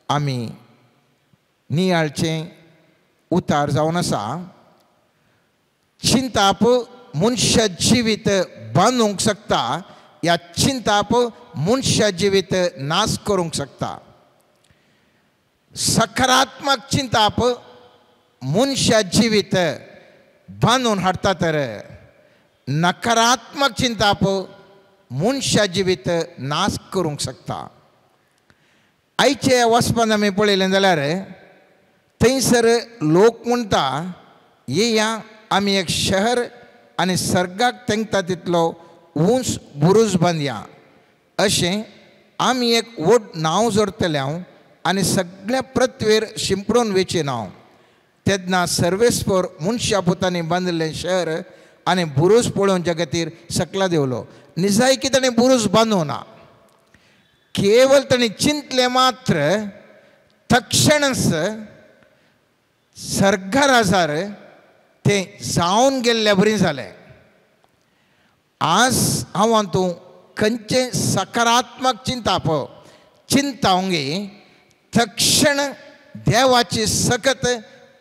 आमी नियाळचें उतार जावन आसा. चिंताप मनशा जिवीत बांदूंक शकता या चिंताप मनशा जिवीत नाश करूंक शकता. सकारात्मक चिंताप मनशा जिवीत बांदून हाडटा तर नकारात्मक चिंताप मनशा जिवीत नाश करूंक शकता. आयचे वचपान आमी पळयलें जाल्यार थंयसर लोक म्हणटा, येया आमी एक शहर आनी सर्गाक तेंकता तितलो उंच बुरूज बांदया. अशें आमी एक व्हड नांव जोडटले आनी सगळ्या पृथ्वेर शिंपडून वेचें नांव. तेन्ना सर्वेस्पर मनशा पुतांनी बांदिल्लें शहर आनी बुरूज पळोवच्या खातीर सकला देवलो. निजायकी ताणें बुरूज बांदूं ना, केवल ताणें चिंतलें मात्र तक्षणच सर्गार तें जावन गेल्ल्या बरी जालें. आज हांव तूं खंयचें सकारात्मक चिंताप चिंतावंगी तक्षण देवाची सकत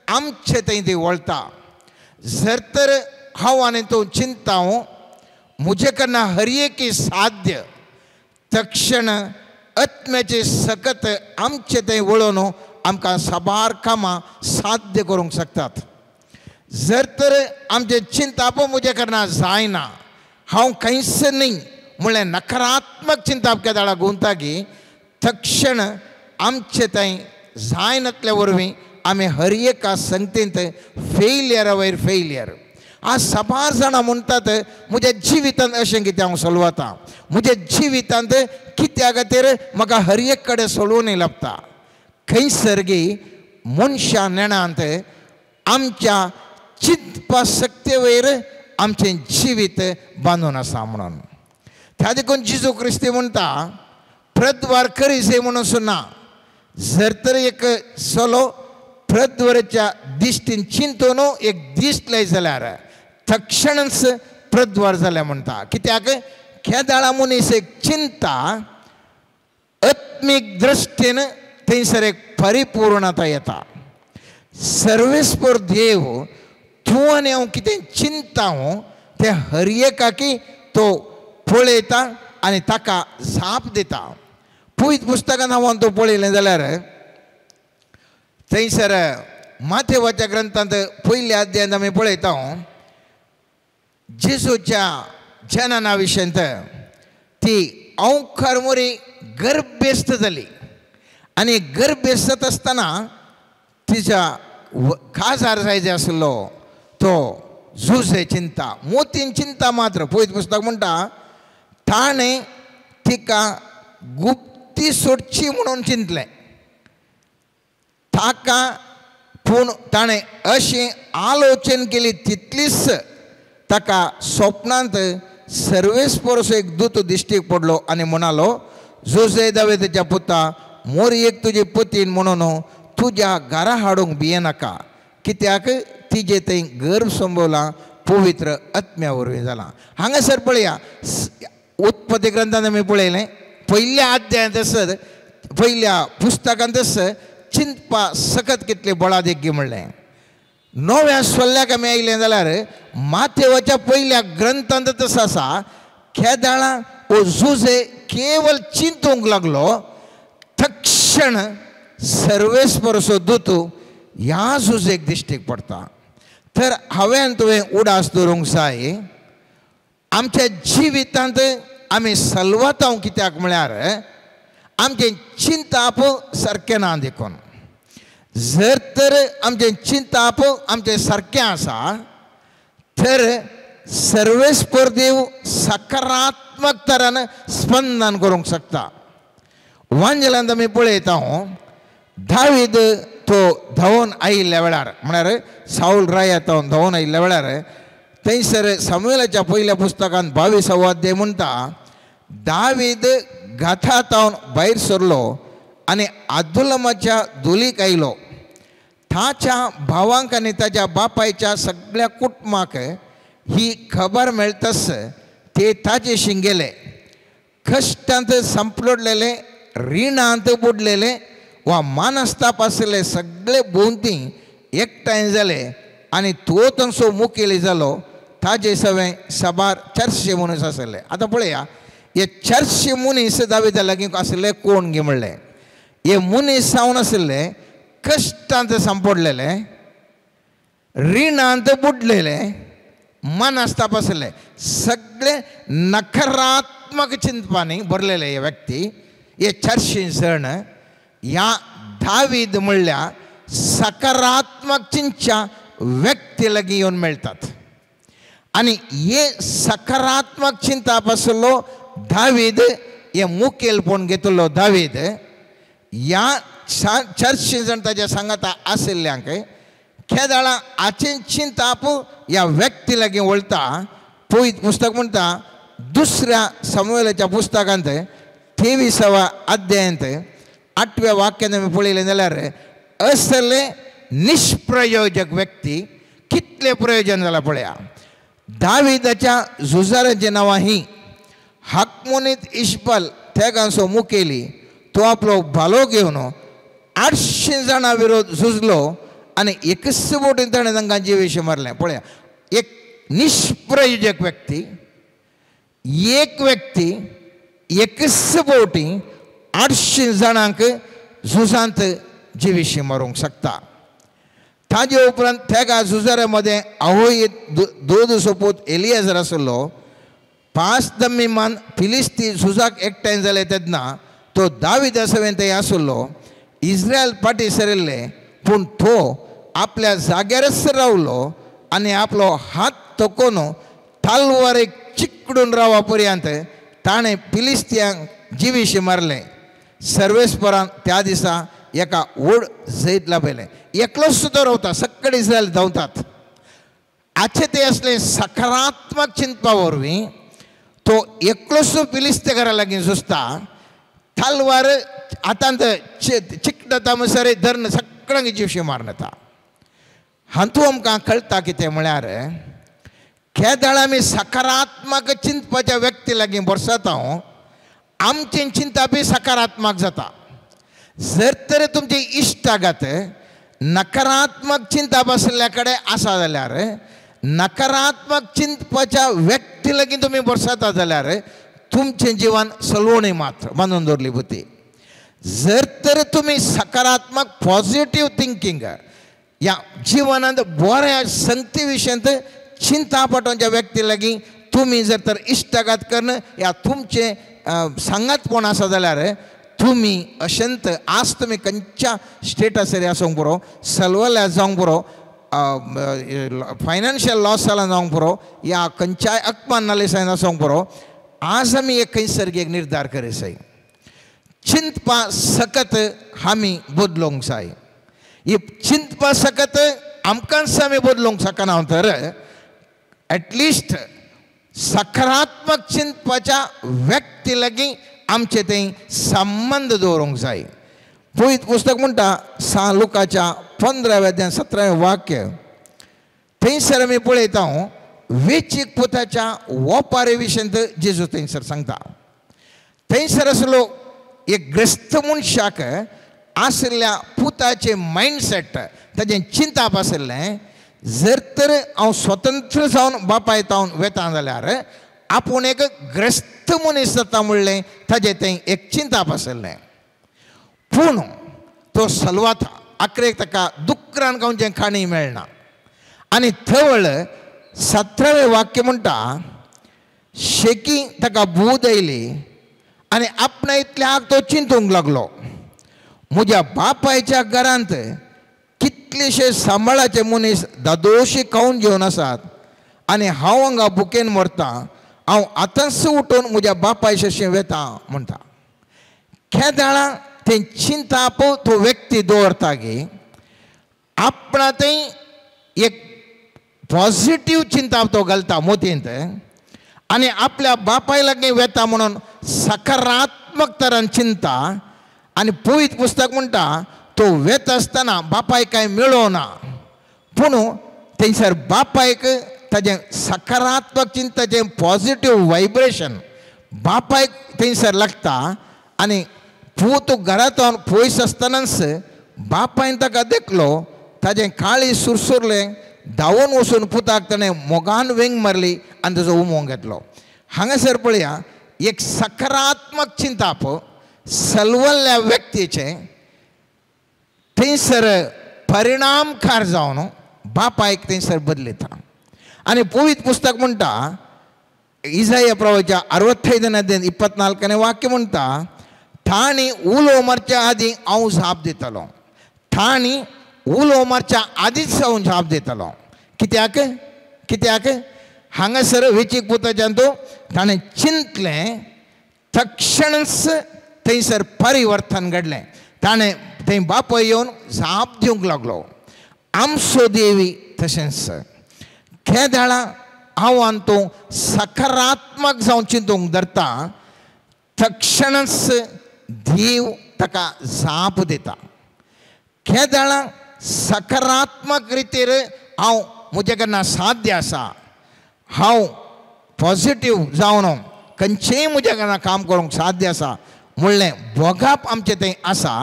आमचे थंय ती वळटा. जर तर हांव आनी तूं चिंताव म्हजे कडन हर एक साध्य तक्षण आत्म्याची सकत आमचे थंय वळोवन आमकां साबार कामां साध्य करूंक शकतात. जर तर आमचें चिंताप म्हजे कडन जायना, हांव कांयच न्ही म्हणल्यार नकारात्मक चिंताप केदाळा गुंतागी तक्षण आमचे थंय जायनातल्या वरवीं आमी हर एका संगतींत फेलियरा वयर फेलियर. आज साबार जाणां म्हणटात म्हज्या जिवितांत अशें कितें हांव सोलवता, म्हज्या जिवितांत कित्या खातीर म्हाका हर एक कडेन सोडून लागता. खंयसर गी मनशां नेणांत आमच्या चिंतपा शक्ते वयर आमचें जिवीत बांदून आसा म्हणून. त्या देखून जेजू क्रिस्ती म्हणटा प्रद्वार करीसे म्हणून सुना. जर तर एक चलो प्रद्वाराच्या दिश्टीन चिंतून एक दिश्ट लाय जाल्यार तक्षणच प्रद्वार जाल्या म्हणटा. कित्याक केदाळा मनीस एक चिंता आत्मीक दृश्टीन थंयसर एक परिपूर्णता येता. सर्वेस्पर देव तूं आनी हांव कितें चिंता तें हर एकाकी तो पळयता आनी ताका जाप दिता. पवित्र पुस्तकान हांव तो पळयलें जाल्यार थंयसर माथेवाच्या ग्रंथांत पयल्या अध्यायांत आमी पळयता जेजूच्या जनना विशयांत ती अंवकर मोरी गर्भेस्त जाली आनी गर्भेस्त जाता आसतना तिच्या काजार जायचे आसलो तो जुजे चिंता मोतीन चिंता मात्र पवित्र पुस्तक म्हणटा ताणें तिका गुप्ती सोडची म्हणून चिंतलें ताका पूण ताणें अशी आलोचन केली तितलीच ताका स्वप्नांत सर्वेस्परसो एक दूत दिश्टीक पडलो आनी म्हणालो जोजे दावेदाच्या पुता मोरयेक तुजी पतीन म्हणून तुज्या घरा हाडूंक भियेनाका कित्याक तिजे थंय गर्भ संभवला पवित्र आत्म्या वरवीं जाला. हांगासर पळया उत्पत्ती ग्रंथान आमी पळयलें पयल्या अध्यायांत आसत पयल्या पुस्तकांत आसत चिंतपा सकत कितले बळादेगी म्हणलें. नव्या सोल्ल्याक आमी आयलें जाल्यार माथेवाच्या पयल्या ग्रंथांत तसो आसा केदाळा ओ जुजे केवल चिंतूंक लागलो तक्षण सर्वेस्परसो दूत ह्या जुजेक दिश्टीक पडटा. तर हांवें तुवें उडास दवरूंक जाय आमच्या जिवितांत आमी सलवातांव कित्याक म्हळ्यार आमचें चिंताप सारकें ना देखून. जर तर आमचें चिंताप आमचें सारकें आसा तर सर्वेस्पर देव सकारात्मक तरान स्पंदन करूंक शकता. वांजेलांत आमी पळयता दावीद तो धांवून आयिल्ल्या वेळार म्हळ्यार सावल राया धांवून आयिल्ल्या वेळार थंयसर सामुएलाच्या पयल्या पुस्तकांत 22वो अध्याय म्हणटा दावीद गाथा तावन भायर सरलो आनी आदुलमाच्या दुलीक आयलो. ताच्या भावांक आनी ताच्या बापायच्या सगळ्या कुटुंबाक ही खबर मेळटाच ते ताजेशी गेले. कश्टांत संपलोडलेले रिणांत बुडलेले वा मानस्ताप आशिल्ले सगळे भोंवती एकठांय जाले आनी तो तांचो मुखेली जालो. ताजे सवें साबार 400 मनीस आशिल्ले. आतां पळया हे 400 मनीस दाविदा लागीं आशिल्ले कोण गे म्हणलें हे मनीस जावन आशिल्ले कश्टांत सांपडलेले रिणांत बुडलेले मनस्ताप आशिल्ले सगळे नकारात्मक चिंतपांनी भरलेले हे व्यक्ती हे 400 जण ह्या दावीद म्हणल्या सकारात्मक चिंतच्या व्यक्ती लागीं येवन मेळटात. आनी हे सकारात्मक चिंताप आशिल्लो दावीद हे मुखेलपण घेतिल्लो दावीद ह्या 400 जण ताच्या सांगाता आशिल्ल्यांक केदाळा हाचें चिंताप ह्या व्यक्ती लागीं वळटा. पवित्र पुस्तक म्हणटा दुसऱ्या सामुएलाच्या पुस्तकांत 23व्या अध्यायांत 8व्या वाक्यान आमी पळयलें जाल्यार असले निष्प्रयोजक व्यक्ती कितले प्रयोजन जालां पळया. दाविदाच्या झुजारांचीं नांवां हीं हाकमोनीत इशबल तेगांचो मुखेली तो आपलो भालो घेवन 800 जाणां विरोध झुजलो आनी एकच बोटीन ताणें तांकां जिवेशी मारलें. पळया एक निष्प्रयोजक व्यक्ती एक व्यक्ती एकच बोटी 800 जाणांक झुजांत जिवेशी मारूंक शकता. ताजे उपरांत तेगा झुजाऱ्या मदें आवय दोद सोपूत एलियाजर आसलो. 5 दम्मीमान फिलिस्ती झुजाक एकठांय जाले तेन्ना तो दाविदा सवें थंय आसलो. इस्रायल फाटीं सरिल्ले पूण तो आपल्या जाग्यारच रावलो आनी आपलो हात तकोवन तालवारेक चिकडून रावा पर्यंत ताणें फिलिस्तियांक जिविशी मारलें. सर्वेस्परान त्या दिसा एका व्हड जैत लाभयलें. एकलोच सुद्दां रावता सगळे इस्रायल धांवतात. आचे ते असले सकारात्मक चिंतपा वरवीं तो एकलोच फिलिस्ते घरा लागीं सुसता तलवार हातांत चिकटता म्हणसर धरून सगळ्यांक जिवशी मारून येता. हातूंत आमकां कळटा कितें म्हळ्यार केदाळ आमी सकारात्मक चिंतपाच्या व्यक्ती लागीं बरसता आमचें चिंतप सकारात्मक जाता. जर तर तुमची इश्टागत नकारात्मक चिंतप आशिल्ल्या कडेन आसा जाल्यार नकारात्मक चिंतपाच्या व्यक्ती लागीं तुमी बरसता जाल्यार तुमचें जिवन सलवणी मात्र बांदून दवरली बुद्धी. जर तर तुमी सकारात्मक पॉझिटिव्ह थिंकींग ह्या जिवनांत बऱ्या संगती विशयांत चिंता पटोवच्या व्यक्ती लागीं तुमी जर तर इश्टागत करून ह्या तुमचें सांगातपण आसा जाल्यार तुमी अशंत आज तुमी खंयच्या स्टेटासर आसूंक पुरो, सलवल्या जावंक पुरो, फायनान्शियल लॉस जाला जावंक पुरो, या खंयच्याय अकमान नालेसायन आसूंक पुरो, आज आमी एक खंयसर एक निर्धार करी जाय, चिंतपा सकत आमी बदलूंक जाय. ही चिंतपा सकत आमकांच आमी बदलूंक शकना तर एटलिस्ट सकारात्मक चिंतपाच्या व्यक्ती लागीं आमचे थंय संबंद दवरूंक जाय. पवित्र पुस्तक म्हणटा सा लुकाच्या 15व्या अध्याय 17वें वाक्य, थंयसर आमी पळयता वेचीक पुताच्या वोपारे विशयंत जेजू थंयसर सांगता. थंयसर आसलो एक ग्रस्त मनशाक आशिल्ल्या पुताचें मायंडसेट, ताजें चिंताप आशिल्लें, जर तर हांव स्वतंत्र जावन बापाय तावन वेता जाल्यार आपूण एक ग्रस्त मनीस जाता म्हणलें ताजें तें एक चिंताप आशिल्लें. पूण तो सलवाता आखरेक ताका दुकरान खावचें खाणी मेळना. आनी थवळ 17वें वाक्य म्हणटा शेकी ताका बूद आयली आनी आपणा इतल्याक तो चिंतूंक लागलो, म्हज्या बापायच्या घरांत कितलेशे सांबाळाचे मनीस दादोशी खावन घेवन आसात आनी हांव हांगा भुकेन मरता, हांव आतांच उठून म्हज्या बापायशें वेता म्हणटा. केदाळा तें चिंताप तो व्यक्ती दवरता की आपणा थंय एक पॉझिटीव चिंताप तो घालता मोतींत आनी आपल्या बापाय लागीं वेता म्हणून सकारात्मक तरान चिंता. आनी पवित्र पुस्तक म्हणटा तो वेता आसतना बापायक कांय मेळोना, पूण थंयसर बापायक ताजें सकारात्मक चिंताचें पॉझिटीव व्हायब्रेशन बापायक थंयसर लागता आनी पूत घरांत पयस आसतनाच बापायन ताका देखलो, ताजें काळी सुरसुरलें, धांवून वचून पुताक ताणें मोगान वेंग मारली आनी ताजो उमो घेतलो. हांगासर पळया एक सकारात्मक चिंताप सलवल्ल्या व्यक्तीचें थंयसर परिणामकार जावन बापायक थंयसर बदलता. आनी पवित्र पुस्तक म्हणटा इजाया प्रवाच्या 65ನೇ ಅಧ್ಯಾಯ 24ನೇ वाक्य म्हणटा, तांणी उलो मारच्या आदीं हांव जाप दितलो, तांणी उलो मारच्या आदींच हांव जाप दितलो. कित्याक कित्याक हांगासर वेचीक पुताच्यान तो ताणें चिंतलें, तक्षणच थंयसर परिवर्तन घडलें. ताणें थंय बापाय येवन जाप दिवंक लागलो. आमचो देवी तशेंच केदाळा हांव आनी तूं सकारात्मक जावन चिंतूंक धरता, तक्षणच देव ताका जाप दिता. केदाळा सकारात्मक रितीर हांव म्हजे कडल्यान साध्य आसा, हांव पॉझिटीव जावन खंयचेय म्हज्या कडल्यान काम करूंक साध्य आसा म्हणलें भोगाप आमचें थंय आसा,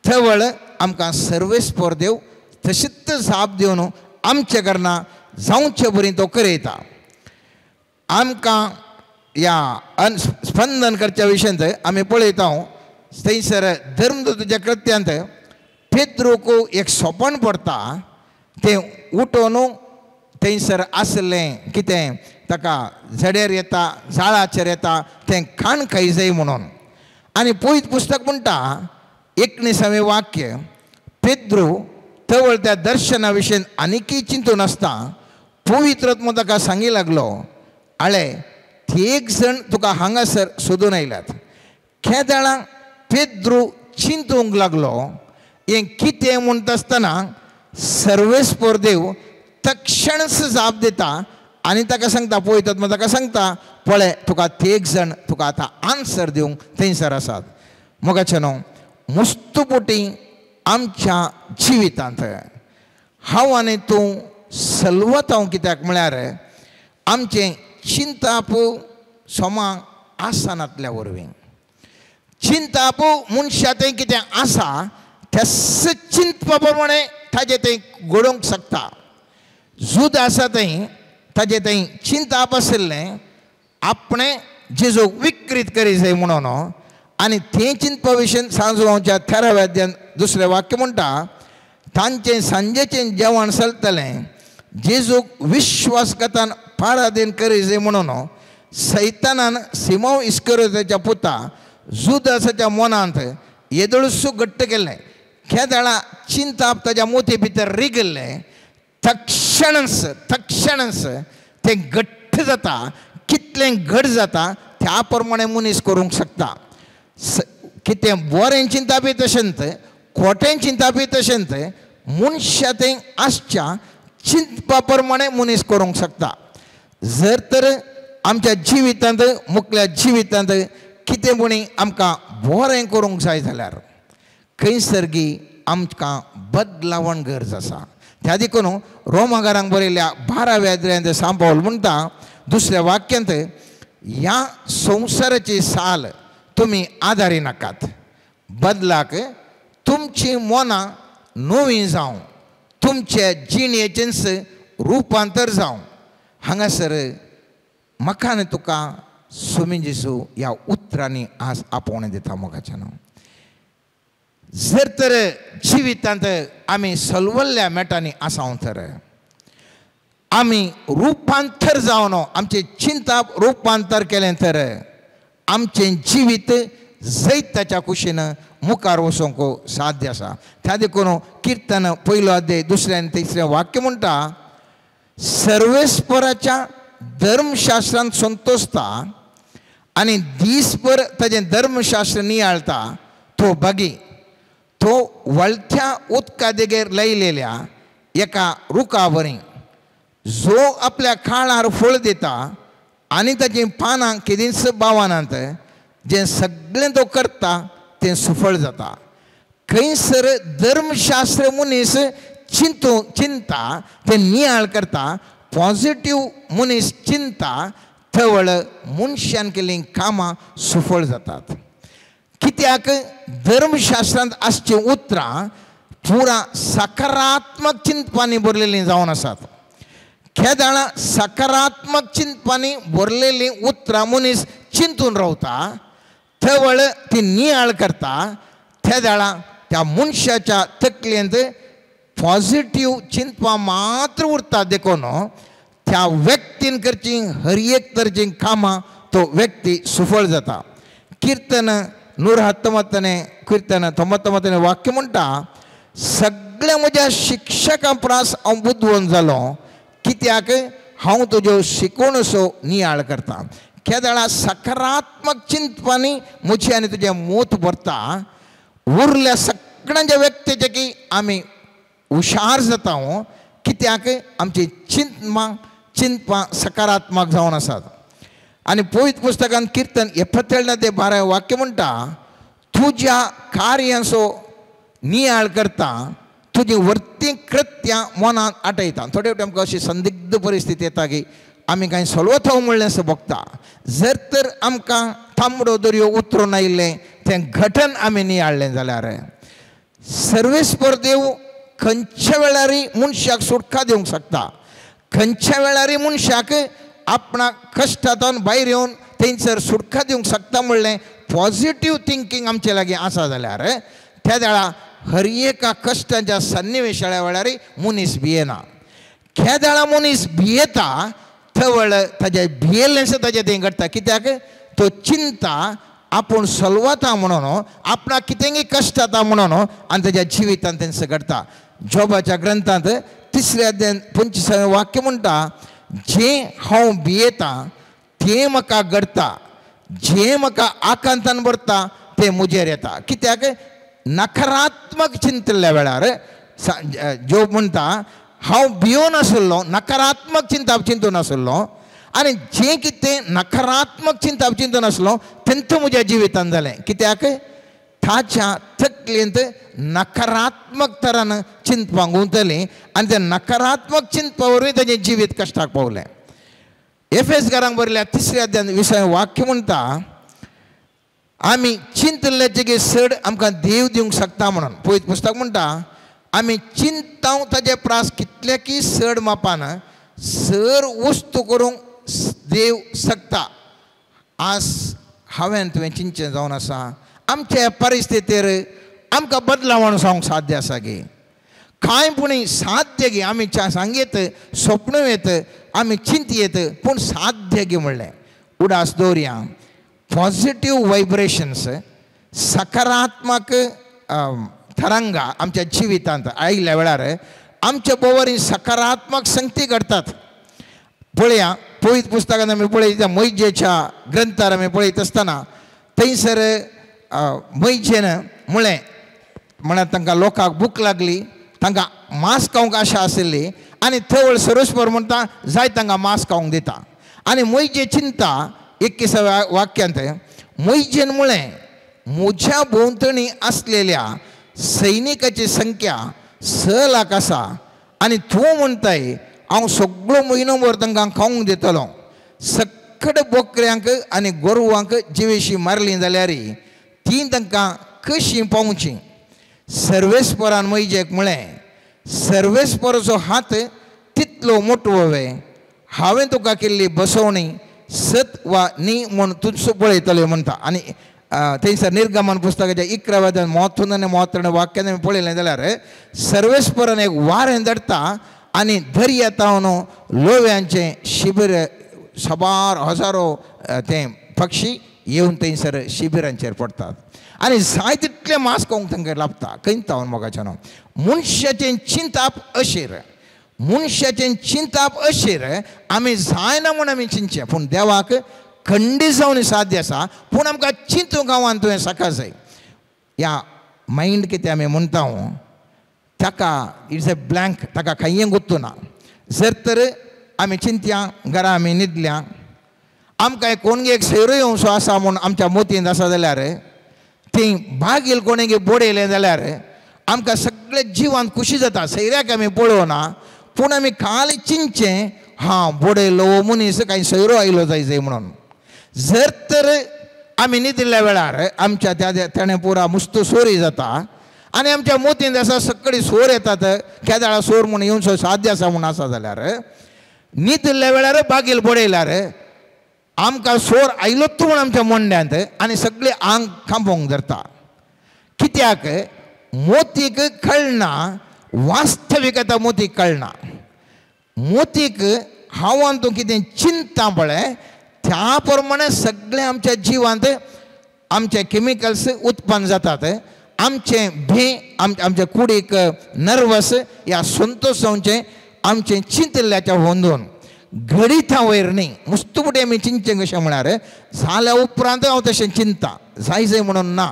थवळ आमकां सर्वेस्पर देव तशीच जाप दिवन आमचे कडल्यान जावचे बरी तो करयता. आमकां ह्या स्पंदन करच्या विशयांत आमी पळयता थंयसर धर्मदूताच्या कृत्यांत पेद्रूक एक सोपण पडटा, तें उठोवन थंयसर आसलें कितें ताका झडेर येता, जाळाचेर येता, तें खाण खाय जाय म्हणून. आनी पवित्र पुस्तक म्हणटा 19वें वाक्य, पेद्रू तवळ त्या दर्शना विशयन आनीकय चिंतून आसता, पवित्र आत्मो ताका सांगी लागलो, आळे एक जण तुका हांगासर सोदून आयल्यात. केदाळा पेद्रू चिंतूंक लागलो हें कितें म्हणटा आसतना सर्वेस्पर देव तक्षणच जाप दिता आनी ताका सांगता, पवित्र आत्मो ताका सांगता, पळय तुका एक जण तुका आतां आन्सर दिवंक थंयसर आसात. मोगाचें न्हू मुस्तुपोटी आमच्या जिवितांत हांव आनी तूं सलवत हांव कित्याक म्हळ्यार आमचें चिंताप सोमा आसनातल्या वरवीं चिंताप मनशा तें कितें आसा त्याच चिंतपा प्रमाणे ताजें तें घडोवंक शकता. झूद आसा थंय ताजें थंय चिंताप आशिल्लें आपणें जेजूक विकृत करी जाय म्हणून, आनी तें चिंतपा विशयन सांजवाच्या 13व्या अध्यायान दुसरें वाक्य म्हणटा, तांचें सांजेचें जेवण चलतलें जेजूक विश्वासघातान पाराधीन करी जाय म्हणून सैतानान सिमांव इस्करियोताच्या पुता जुदासाच्या मनांत येदोळसू घट्ट केल्लें. केदळा चिंताप ताज्या मोती भितर रिगिल्लें. तक्षणच तक्षणच तें घट्ट जाता. कितलें घट जाता त्या प्रमाणे मनीस करूंक शकता. कितें बरें चिंतापी तशेंच खोटें चिंतापी तशेंच मनशा तें आसच्या चिंतपा प्रमाणे मनीस करूंक शकता. जर तर आमच्या जिवितांत मुखल्या जिवितांत कितें पुणी आमकां बरें करूंक जाय जाल्यार खंयसरगी आमकां बदलावण गरज आसा. त्या देखून रोमागारांक बरयल्ल्या 12व्या अध्यायांत सांत पावल म्हणटा दुसऱ्या वाक्यांत, ह्या संवसाराची साल तुमी आदारी नाकात, बदलाक तुमची मनां नवीं जावं, तुमचे जिणेचेंच रुपांतर जावं. हांगासर म्हाका आनी तुका स्वामी जेजू ह्या उतरांनी आज आपोवणें दिता मोगाच्यान. जर तर जिवितांत आमी सलवल्ल्या मेटांनी आसाव तर आमी रुपांतर जावन आमचें चिंताप रुपांतर केलें तर आमचें जिवीत जैताच्या कुशीन मुखार वचूंक साध्य आसा. त्या देखून किर्तन 1 अध्याय 2 आनी 3 वाक्य म्हणटा, सर्वेस्पराच्या धर्मशास्त्रांत संतोषता आनी दीसभर ताजें धर्मशास्त्र नियाळता तो भागी तो वळथ्या उदका देगेर लायलेल्या एका रुखा वरी जो आपल्या काळार फळ दिता आनी ताचीं पानां केदींच बावनात, जें सगळें तो करता तें सुफळ जाता. खंयसर धर्मशास्त्र मनीस चिंतू चिंता तें नियाळ करता, पॉझिटीव मनीस चिंता थवळ मनशान केल्लीं कामां सुफळ जातात. कित्याक धर्मशास्त्रांत आसचीं उतरां पुरा सकारात्मक चिंतपांनी भरलेलीं जावन आसात. केदाळा सकारात्मक चिंतपांनी भरलेलीं उतरां मनीस चिंतून रावता, थवळ ती नियाळ करता, तेदाळा त्या मनशाच्या तकलेंत पॉझिटीव चिंतपां मात्र उरता. देखून त्या व्यक्तीन करची हर एक तरेचीं कामां तो व्यक्ती सुफळ जाता. किर्तन 119 किर्तन 99 वाक्य म्हणटा, सगळ्या म्हज्या शिक्षकां परस हांव बुदवंत जालो, कित्याक हांव तुज्यो शिकोवणसो नियाळ करता. केदळा सकारात्मक चिंतपांनी म्हजें आनी तुजें मोत भरता. उरल्या सगळ्यांच्या व्यक्तीचे की आमी हुशार जाता, कित्याक आमची चिंतपां सकारात्मक जावन आसात. आनी पवित्र पुस्तकान किर्तन 77 ते 12 वाक्य म्हणटा, तुज्या कार्यांचो नियाळ करता, तुजी वर्ती कृत्यां मनांत आठयता. थोडे फावटी आमकां अशी संदिग्ध परिस्थिती येता की आमी कांय सोलवता म्हणलें असो भोगता. जर तर आमकां तांबडो दर्यो उतरून आयिल्लें तें घटन आमी नियाळ्ळें जाल्यार सर्वेस्पर देव खंयच्या वेळारय मनशाक सुटका दिवंक शकता. खंयच्या वेळारय मनशाक आपणाक कश्टांतल्यान भायर येवन थंयसर सुटका दिवंक शकता म्हणलें पॉझिटीव थिंकींग आमचे लागीं आसा जाल्यार त्या वेळा हर एका कश्टांच्या सन्निवेशाच्या वेळार मनीस भियेना. केदळा मनीस भियेता थवळ ताजें भियेल्लेंशें ताजें तें घडटा. कित्याक तो चिंता आपूण सलवता म्हणून, आपणाक कितेंय कश्ट जाता म्हणून आनी ताज्या जिवितांत तेंच घडटा. जोबाच्या ग्रंथांत 3 अध्याय 25 वाक्य म्हणटा, जें हांव भियेतां तें म्हाका घडटा, जें म्हाका आकांतान भरता तें म्हजेर येता. कित्याक नकारात्मक चिंतल्या वेळार जोब म्हणटा हांव भियोन आसलो, नकारात्मक चिंताप चिंतून आसलो आनी जें कितें नकारात्मक चिंताप चिंतून आसलो तेंच म्हज्या जिवितान जालें. कित्याक ताच्या तकलेंत नकारात्मक तरान चिंतपाक गुंतली आनी त्या नकारात्मक चिंतपा वरवीं ताजें जिवीत कश्टाक पावलें. एफेसकारांक बरयल्या 3 अध्याय 20 वाक्य म्हणटा, आमी चिंतल्याचे की चड आमकां देव दिवंक शकता म्हणून. पवित्र पुस्तक म्हणटा आमी चिंताव ताजे प्रास कितले की चड मापान सर वस्तू करूंक देव शकता. आज हांवें तुवें चिंतचें जावन आसा आमच्या परिस्थितीर आमकां बदलावण जावंक साध्य आसा गे. कांय पूण साध्य गे आमी सांगयत स्वप्न येत आमी चिंतयेत पूण साध्य गे म्हणलें. उडास दवरया पॉझिटिव्ह वायब्रेशन्स सकारात्मक तरंगा आमच्या जिवितांत आयिल्ल्या वेळार आमच्या भोंवरी सकारात्मक संगती घडतात. पळया पवित्र पुस्तकांत आमी पळयता मोहिजेच्या ग्रंथार आमी पळयत आसतना थंयसर मोहिजेन म्हळें म्हळ्यार तांकां लोकांक भूक लागली तांकां मांस खावंक आशा आशिल्ली आनी थवळ सर्वेस्पर म्हणटा जाय तांकां मांस खावंक दिता. आनी मोहिजे चिंता 21व्या वाक्यांत मोहिजेन म्हळें म्हज्या भोंवतणी आसलेल्या सैनिकाची संख्या 6 लाख आसा आनी तूं म्हणटाय हांव सगळो म्हयनो भर तांकां खावंक दितलो. सकट बोकऱ्यांक आनी गोरवांक जिवेशी मारली जाल्यार ती तांकां कशी पावची. सर्वेस्परान मोहिजेक म्हळें सर्वेस्पराचो हात तितलो मोटवो वे हांवें तुका केल्ली बसवणी सत वा न्ही म्हूण तूंच पळयतलें म्हणटा. आनी थंयसर निर्गमन पुस्तकाच्या 11व्या अध्यायांत म्हत्व आनी म्हत्व वाक्यान आमी पळयलें जाल्यार सर्वेस्परान एक वारें धाडटा आनी दर्या तावन लोव्यांचें शिबीर साबार हजारो ते पक्षी येवन थंयसर शिबिरांचेर पडटात आनी जाय तितलें मांस खावंक तांकां लाभता. खंय तावन मोगाच्यानो मनशाचें चिंताप अशीर मनशाचें चिंताप अशीर आमी जायना म्हूण आमी चिंतचें पूण देवाक खंडीत जावन साध्य आसा. पूण आमकां चिंतूंक गांवान तुवें सकाळ जाय ह्या मायंड कितें आमी म्हणटा ताका it's a blank ताका कांय गुत्तू ना. जर तर आमी चिंतया घरा आमी न्हिदल्या आमकां कोणगे एक सैरो येवचो आसा म्हूण आमच्या मोतींत आसा जाल्यार ती बागील कोणेगी बडयलें जाल्यार आमकां सगळे जिवान खुशी जाता. सैऱ्याक आमी पळोवना पूण आमी खाली चिंतचें हां बडयलो मनीस कांय सैरो आयलो जाय जाय म्हणून. जर तर आमी न्हिदिल्ल्या वेळार आमच्या त्या तेणें पुरा मुस्तू सोरी जाता आनी आमच्या मोतींत आसा सगळी सोर येतात केदाळा सोर म्हूण येवचो साध्य आसा म्हूण आसा जाल्यार न्हिदिल्ल्या वेळार बागील बडयल्यार आमकां सोर आयलोच म्हूण आमच्या मोंड्यांत आनी सगळे आंग खांबोंक धरता. कित्याक मोतीक कळना वास्तविकता मोतीक कळना. मोतीक हांव तूं कितें चिंता पळय त्या प्रमाणे सगळे आमच्या जिवांत आमचे केमिकल्स उत्पन्न जातात. आमचें भंय आमच्या कुडीक नर्वस ह्या संतोश जावचें आमचें चिंतिल्ल्याच्या होंदून घडिता वयर न्ही मुस्तुपटी आमी चिंतचें कशें म्हळ्यार जाल्या उपरांत हांव तशें चिंता जाय जाय म्हणून ना.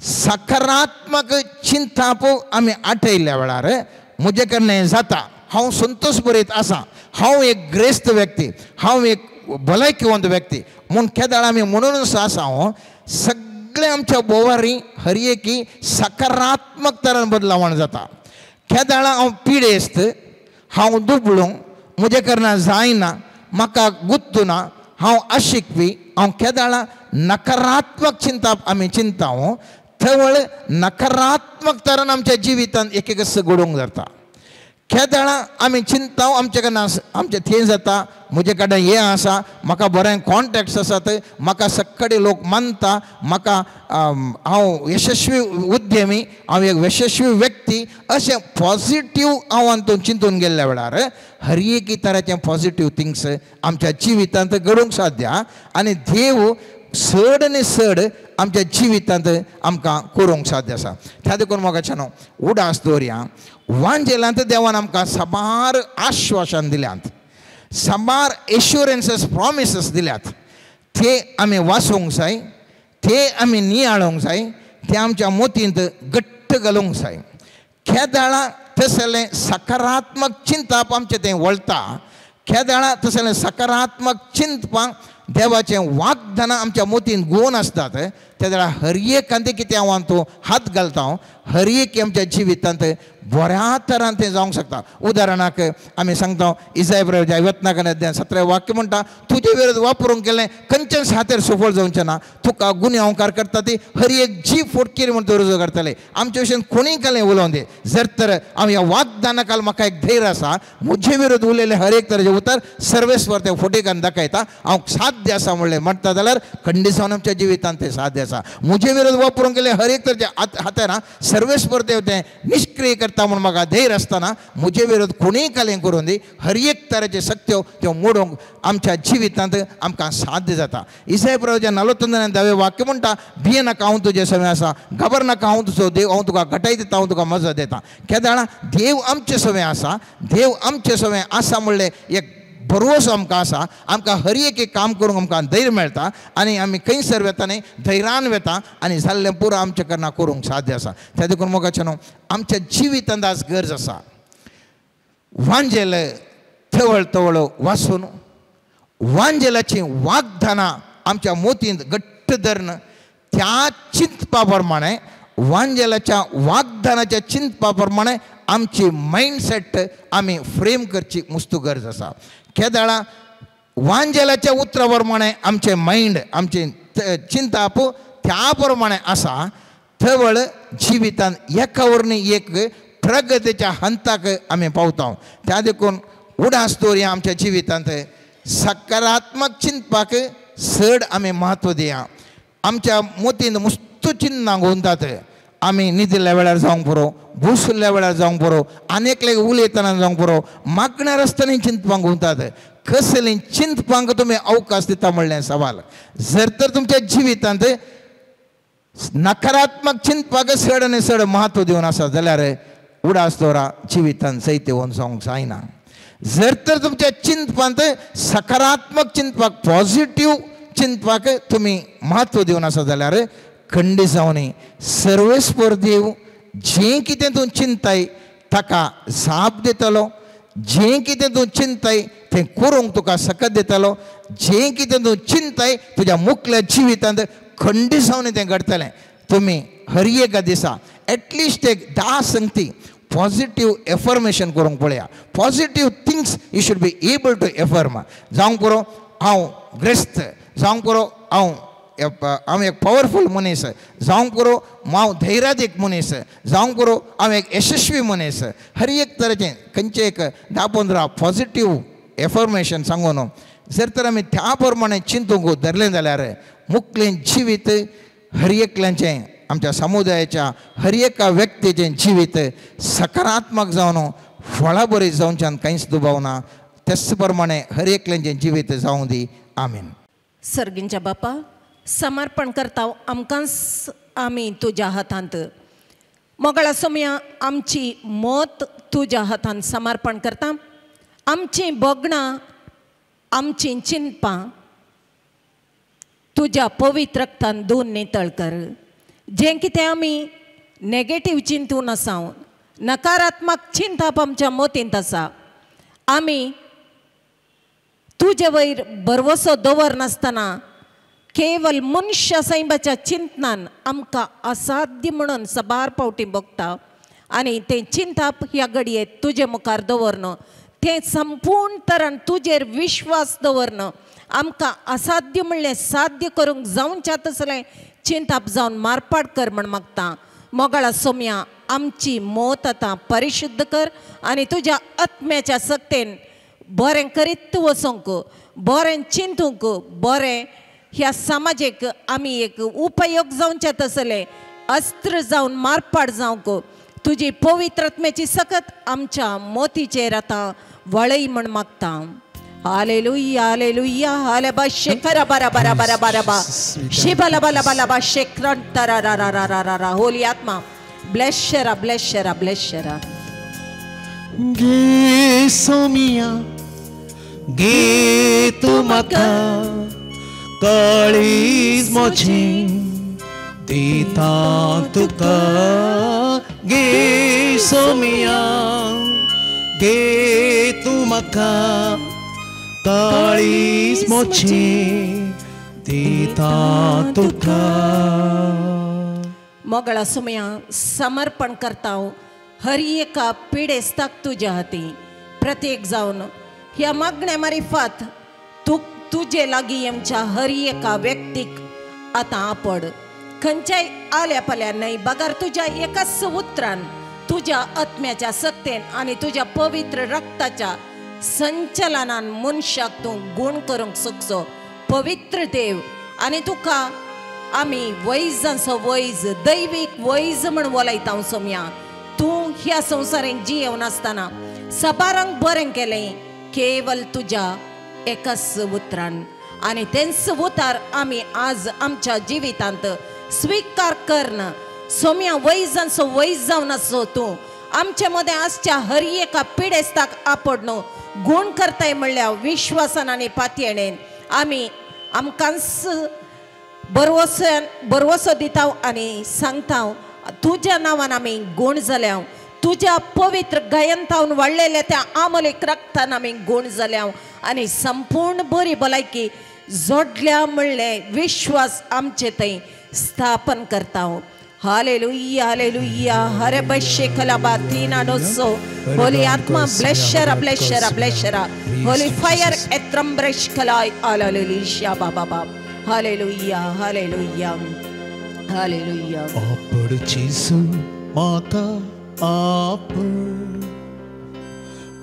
सकारात्मक चिंताप आमी आठयल्ल्या वेळार म्हजे कडल्यान जाता हांव संतोश बरयत आसा हांव एक ग्रेस्त व्यक्ती हांव एक भलायकीवंत व्यक्ती म्हूण केदाळ आमी म्हणूनच आसा हांव सगळे आमच्या भोंवारी हर एकी सकारात्मक तरान बदलावण जाता. केदाळा हांव पिडेस्त हांव दुबळो म्हजे कडल्यान जायना म्हाका गुत्तू ना हांव अशिकपी हांव केदाळा नकारात्मक चिंता आमी चिंता थवळ नकारात्मक तरान आमच्या जिवितांत एक एक घडोवंक जाता. केदाळा आमी चिंता आमचे कडल्यान आमचें थंय जाता म्हजे कडेन हें आसा म्हाका बरें कॉन्टेक्ट्स आसात म्हाका सगळे लोक मानता म्हाका हांव यशस्वी उद्यमी हांव एक यशस्वी व्यक्ती अशें पॉझिटीव हांव तूं चिंतून गेल्ल्या वेळार हर एक तराचें पॉझिटीव थिंग्स आमच्या जिवितांत घडूंक साध्य आनी देव चड आनी चड आमच्या जिवितांत आमकां करूंक साध्य आसा. त्या देखून मोगाच्यानो उडास दवरया वांजेलांत देवान आमकां साबार आश्वासन दिल्यात साबार एश्युरन्सीस प्रॉमिसीस दिल्यात ते आमी वाचूंक जाय ते आमी नियाळूंक जाय ते आमच्या मोतींत घट्ट घालूंक जाय. केदाळा तसलें सकारात्मक चिंताप आमचें तें वळटा केदाळा तसलें सकारात्मक चिंतपाक देवाचें वाग्दानां आमच्या मोतीन गोवन आसतात त्या वेळार हर एक कांदे कितें हांव तूं हात घालता हांव हर एक आमच्या जिवितांत बऱ्या तरान तें जावंक शकता. उदाहरणाक आमी सांगता इजाय वतनाक 17 वाक्य म्हणटा तुजे विरोध वापरूंक गेलें खंयच्याच हातेर सफळ जावचें ना तुका गुन्यांवकार करता ती हर एक जीव फोटकीर म्हूण तूं रुजू करतले. आमचे विशयन कोणीय कालें उलोवन दी जर तर हांव ह्या वाग्दाना काल म्हाका एक धैर्य आसा म्हजे विरोध उलयलें हर एक तरेचें उतर सर्वेस्वर ते फोटेकान दाखयता हांव साध्य आसा म्हणलें म्हणटा जाल्यार खंडीत जावन आमच्या जिवितांत तें साध्य आसा. आसा. म्हजे विरोध वापरूंक गेले हर एक तरेचे हाताना सर्वेस्पर देव तें निश्क्रिय करता म्हूण म्हाका धैर्य आसतना म्हजे विरोध कोणीय कालें करून दी हर एक तरेचे शक्त्यो त्यो मोडूंक आमच्या जिवितांत आमकां साध्य जाता. इसाय प्रवचन 49 वाक्य म्हणटा भिये नाका हांव तुजे सवें आसा, घाबर नाका हांव तुजो देव, हांव तुका घटाय दिता, हांव तुका मजा दिता. केदाळा देव आमचे सवें आसा, देव आमचे सवें आसा म्हणलें एक भरवसो आमकां आसा. आमकां हर एक काम करूंक आमकां धैर्य मेळटा आनी आमी खंयसर वेता न्ही धैर्यान वेता आनी जाल्लें पुरो आमच्या कडना करूंक साध्य आसा. त्या देखून मोगाचें न्हू आमच्या जिवितांत आज गरज आसा वांजेल तवळ तवळ वाचून वांजेलाचीं वागदानां आमच्या मोतींत घट्ट धरून त्या चिंतपा प्रमाणे वांजेलाच्या वागदानाच्या चिंतपा प्रमाणे आमची मायंडसेट आमी फ्रेम करची मुस्तू गरज आसा. केदाळा वांजेलाच्या उतरा प्रमाणे आमचें मायंड आमचें चिंताप त्या प्रमाणे आसा तवळ जिवितांत एका वरनी एक प्रगतीच्या हंताक आमी पावता. त्या देखून उडास दवरया आमच्या जिवितांत सकारात्मक चिंतपाक चड आमी म्हत्व दिया. आमच्या मोतींत मुस्तू चिन्नां घुंवतात. आमी न्हिदिल्ल्या वेळार जावंक पुरो, बशिल्ल्या वेळार जावंक पुरो, आनी एकल्याक उलयतना जावंक पुरो, मागण्या रस्त्यांनी चिंतपांक घुंवतात. कसलीं चिंतपांक तुमी अवकाश दिता म्हणलें सवाल. जर तर तुमच्या जिवितांत नकारात्मक चिंतपाक चड आनी चड म्हत्व दिवन आसा जाल्यार उडास दवरा जिवितांत जैतिवंत जावंक जायना. जर तर तुमच्या चिंतपांत सकारात्मक चिंतपाक पॉझिटीव चिंतपाक तुमी म्हत्व दिवन आसा जाल्यार खंडी जावनी सर्वेस्पर देव जें कितें तूं चिंताय ताका जाप दितलो, जें कितें तूं चिंताय तें करूंक तुका सकत दितलो, जें कितें तूं चिंताय तुज्या मुखल्या जिवितांत खंडी जावनी तें घडटलें. तुमी हर एका दिसा एटलिस्ट एक 10 संगती पॉझिटीव एफर्मेशन करूंक पळया. Positive things you should be able to affirm. जावंक पुरो हांव ग्रेस्त, जावंक पुरो हांव हांव एक पावरफूल मनीस, जावंक पुरो हांव धैर्यादीक मनीस, जावंक पुरो हांव एक यशस्वी मनीस. हर एक तरेचें खंयचें एक 10-15 पॉझिटीव एफर्मेशन सांगून जर तर आमी त्या प्रमाणे चिंतूंक धरलें जाल्यार मुखलें जिवीत हर एकल्याचें आमच्या समुदायाच्या हर एका व्यक्तीचें जिवीत सकारात्मक जावन फळाबरी जावच्यान कांयच दुबाव ना. तेच प्रमाणे हर एकल्याचें जिवीत जावं दी. आमीन. सर्गींच्या बापा समर्पण करता आमकांच आमी तुज्या हातांत. मोगळा सोम्या आमची मत तुज्या हातांत समर्पण करता. आमची भोगणां आमची चिंतपां तुज्या पवित्र रक्तान दोन नितळ कर. जें कितें आमी नेगेटीव चिंतून आसा, नकारात्मक चिंतप आमच्या मतींत आसा, आमी तुजे वयर भरवसो दवरनासतना केवल मनशा सैमाच्या चिंतनान आमकां असाध्य म्हणून सबार पावटी भोगता आनी तें चिंतप ह्या घडये तुजे मुखार दवरन, तें संपूर्ण तरान तुजेर विश्वास दवरन आमकां असाध्य म्हणलें साध्य करूंक जावच्या तसलें चिंतप जावन मारपाट कर म्हण मागता. मोगाळा सोम्या आमची मत आतां परिशुद्ध कर आनी तुज्या आत्म्याच्या सक्तेन बरें करीत वचूंक, बरें चिंतूंक, बरें ह्या समाजेक आमी एक उपयोग जावचे तसले अस्त्र जावन मारपाट जावंक तुजी पवित्र आत्म्याची सकत आमच्या मोतीचेर आतां वळय म्हण मागता. हालेलुया हालेलुया हालेबा शेखरा बारा बारा बारा बारा बा शिबला बाला बाला बा शेखर तरा रा रा रा रा रा. होली आत्मा ब्लेस शरा ब्लेस शरा ब्लेस शरा. गे सोमिया गे तूं म्हाका काळीज म्हजें दिता तुका. गे सोमिया गे तूं म्हाका काळीज म्हजें दिता तुका. मोगळा सोम्या समर्पण करता हर एका पिडेस्ताक तुज्या हाती प्रत्येक जावन ह्या मागण्या मारिफात तूं तुजे लागीं आमच्या हर एका व्यक्तीक आतां आपड. खंयच्याय आल्या पाल्या न्हय बगर तुज्या एकाच उतरान तुज्या आत्म्याच्या सक्तेन आनी तुज्या पवित्र रक्ताच्या संचलनान मनशाक तूं गूण करूंक शकचो पवित्र देव. आनी तुका आमी वैजांचो वैज, दैवीक वैज म्हण वलयता सोम्या. तूं ह्या संवसारांत जियेवन आसतना सबारांक बरें केलें केवल तुज्या एकाच उतरान, आनी तेंच उतार आमी आज आमच्या जिवितांत स्विकार करन सोम्या वैजांचो वैज जावन आसो तूं आमचे मदें आसच्या हर एका पिडेस्ताक आपड न्हू गूण करताय म्हणल्यार विश्वासान आनी पातयेणेन आमी आमकांच बरवसो दिता आनी सांगता तुज्या नांवान आमी गूण जाल्या, तुज्या पवित्र गायंतावन वाडलेल्या त्या आमलेक रक्तान आमी गूण जाल्या आनी संपूर्ण बरी भलायकी जोडल्या म्हणलें विश्वास आमचे थंय स्थापन करता. Hallelujah hallelujah. हरे बशे खलाबा तीना डोसो. होली आत्मा ब्लेशरा ब्लेशरा ब्लेशरा. होली फायर एत्रम ब्रश खलाय हालेलुया बाबा बाब. Hallelujah hallelujah hallelujah. आपड जेजू म्हाका आपड,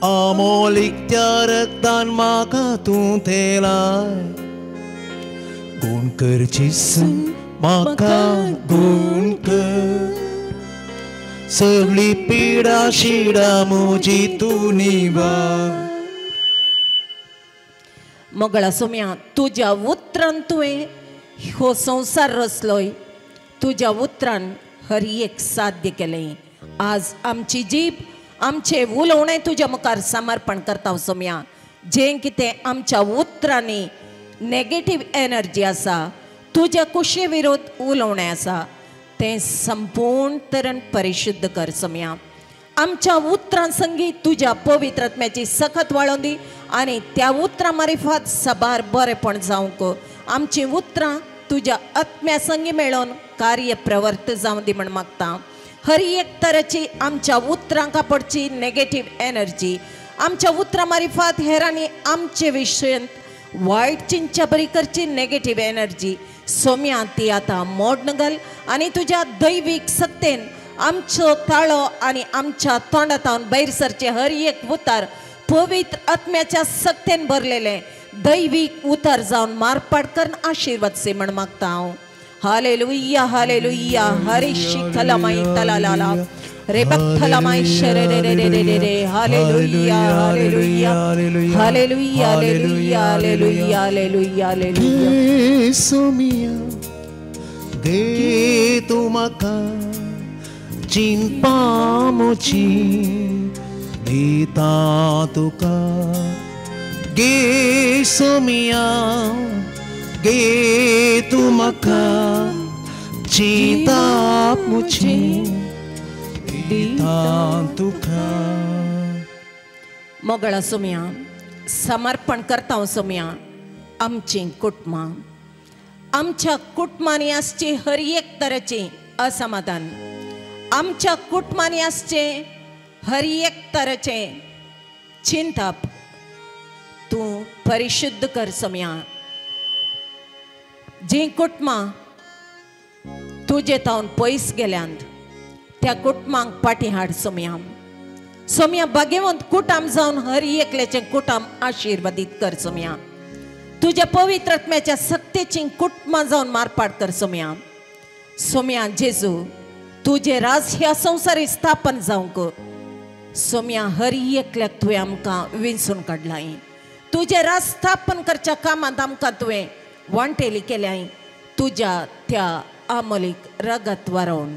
आमोलीक त्या रक्तान म्हाका तूं तेलाय. गुण कर जेजू म्हाका गुण कर, सगळी पिडा शिडा म्हजी तूं निवार. मोगळा सोम्या तुज्या उतरान तुवें हो संवसार रचलोय, तुज्या उतरान हर एक साध्य केलें. आज आमची जीब आमचें उलोवणें तुज्या मुखार समर्पण करता सोम्या. जें कितें आमच्या उतरांनी नेगेटीव एनर्जी आसा, तुज्या कुशी विरोध उलोवणें आसा, तें संपूर्ण तरेन परिशुद्ध कर सोम्या. आमच्या उतरां संगी तुज्या पवित्र आत्म्याची सखत वाळोवन दी आनी त्या उतरां मारिफात सबार बरेपण जावंक आमचीं उतरां तुज्या आत्म्या संगी मेळोवन कार्य प्रवर्त जावं दी म्हण मागता. हर एक तरेची आमच्या उतरांक पडची नेगेटीव एनर्जी आमच्या उतरां मारिफात हेरांनी आमचे विशयांत वायट चिंतच्या बरी करची नेगेटीव एनर्जी सोम्या ती आतां मोडन घाल आनी तुज्या दैवीक सत्तेन आमचो ताळो आनी आमच्या तोंडांत भायर सरचे हर एक उतार पवित्र आत्म्याच्या सत्तेन भरलेले दैवीक उतार जावन मारपाट करून आशिर्वाद से म्हण मागता हांव. Hallelujah hallelujah. हरे शिखलमाई तलाला रे बक्थलमाई शरे रे रे रे रे रे. Hallelujah hallelujah hallelujah hallelujah hallelujah hallelujah hallelujah. सोमिया गे तूं म्हाका चिंतपा म्हजी दिता तुका. गे सोमिया गे तूं म्हाका चिंतप म्हजी दिता तुका. मोगळा सोम्या समर्पण करता सोम्या आमचीं कुटुंबां, आमच्या कुटुंबांनी आसची हर एक तरेचें असमाधान, आमच्या कुटुंबांनी आसचें हर एक तरेचें चिंतप तूं परिशुद्ध कर सोम्या. जीं कुटुंबां तुजे तावन पयस गेल्यांत त्या कुटुंबांक पाटी हाड सोम्या. सोम्या भाग्यवंत कुटाम जावन हर एकल्याचें कुटाम आशिर्वादीत कर सोम्या. तुज्या पवित्र आत्म्याच्या सत्तेचीं कुटुंबां जावन मारपाट कर सोम्या. सोम्या जेजू तुजें राज ह्या संवसारी स्थापन जावंक सोम्या हर एकल्याक तुवें आमकां विंचून काडलाय. तुजें राज स्थापन करच्या कामांत आमकां तुवें वांटेली केल्याय तुज्या त्या आमलीक रगत वारोवन.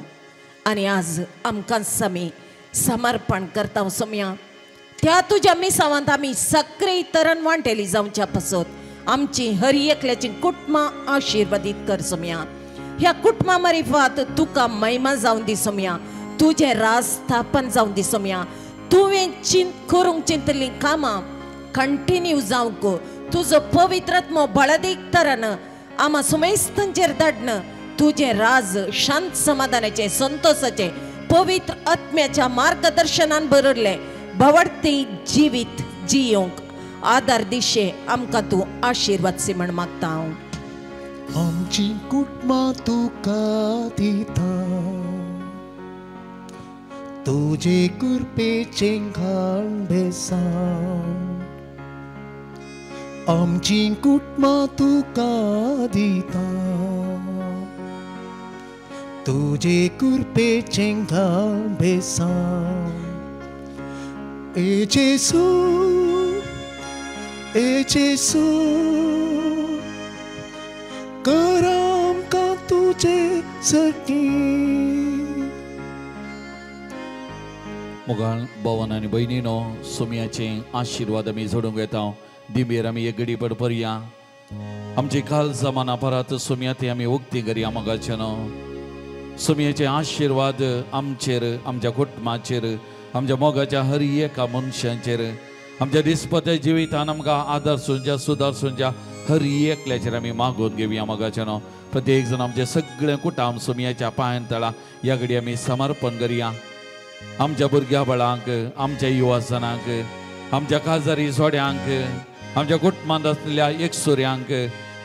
आनी आज आमकां आमी समर्पण करता सोम्या. त्या तुज्या मिसावांत आमी सक्रीय तरण वांटेली जावच्या पासत आमची हर एकल्याची कुटुंबां आशिर्वादीत कर सोम्या. ह्या कुटुंबा मारिफात तुका महिमा जावन दी सोम्या, तुजें राज स्थापन जावन दी सोम्या. तुवें चिंत करूंक चिंतलीं कामां कंटिन्यू जावंक तुजो पवित्र आत्मो बळदीक तरान आमा सुमेस्तांचेर धाडन तुजें राज शांत समाधानाचें संतोषाचें पवित्र आत्म्याच्या मार्गदर्शनान भरलें भवडती जिवीत जियोंक आदार दिशे आमकां तूं आशिर्वाद सी म्हण मागता हांव. आमची कुटुंबां तुका दिता, तुजे कृपेचें घाण बेसां. आमची कुटुंबां तुका दिता, तुजे कृपेचें घाल बेसांव. ए जेसू, ए जेसू, कर आमकां तुजे सगीं. मोगाळ भवन आनी भयणीनो, सोम्याचे आशिर्वाद आमी जोडूंक येता. दिंबेर आमी एक घडी पडपरया. आमची काल जमाना परत सोम्या ती आमी उक्ती करया. मोगाचे न्हू, सोम्याचे आशिर्वाद आमचेर, आमच्या कुटुंबाचेर, आमच्या मोगाच्या हर एका मनशांचेर, आमच्या दिसपत्या जिवितान आमकां आदार सुंच्या सुदार सुंच्या हर एकल्याचेर आमी मागून घेवया. मोगाचे न्हू, प्रत्येक जाण आमचें सगळें कुटाम सोम्याच्या पांयान तळा ह्या घडी आमी समर्पण करया. आमच्या भुरग्या बाळांक, आमच्या युवाजनांक, आमच्या काजारी जोड्यांक, आमच्या कुटुंबांत आसलेल्या एकसुऱ्यांक,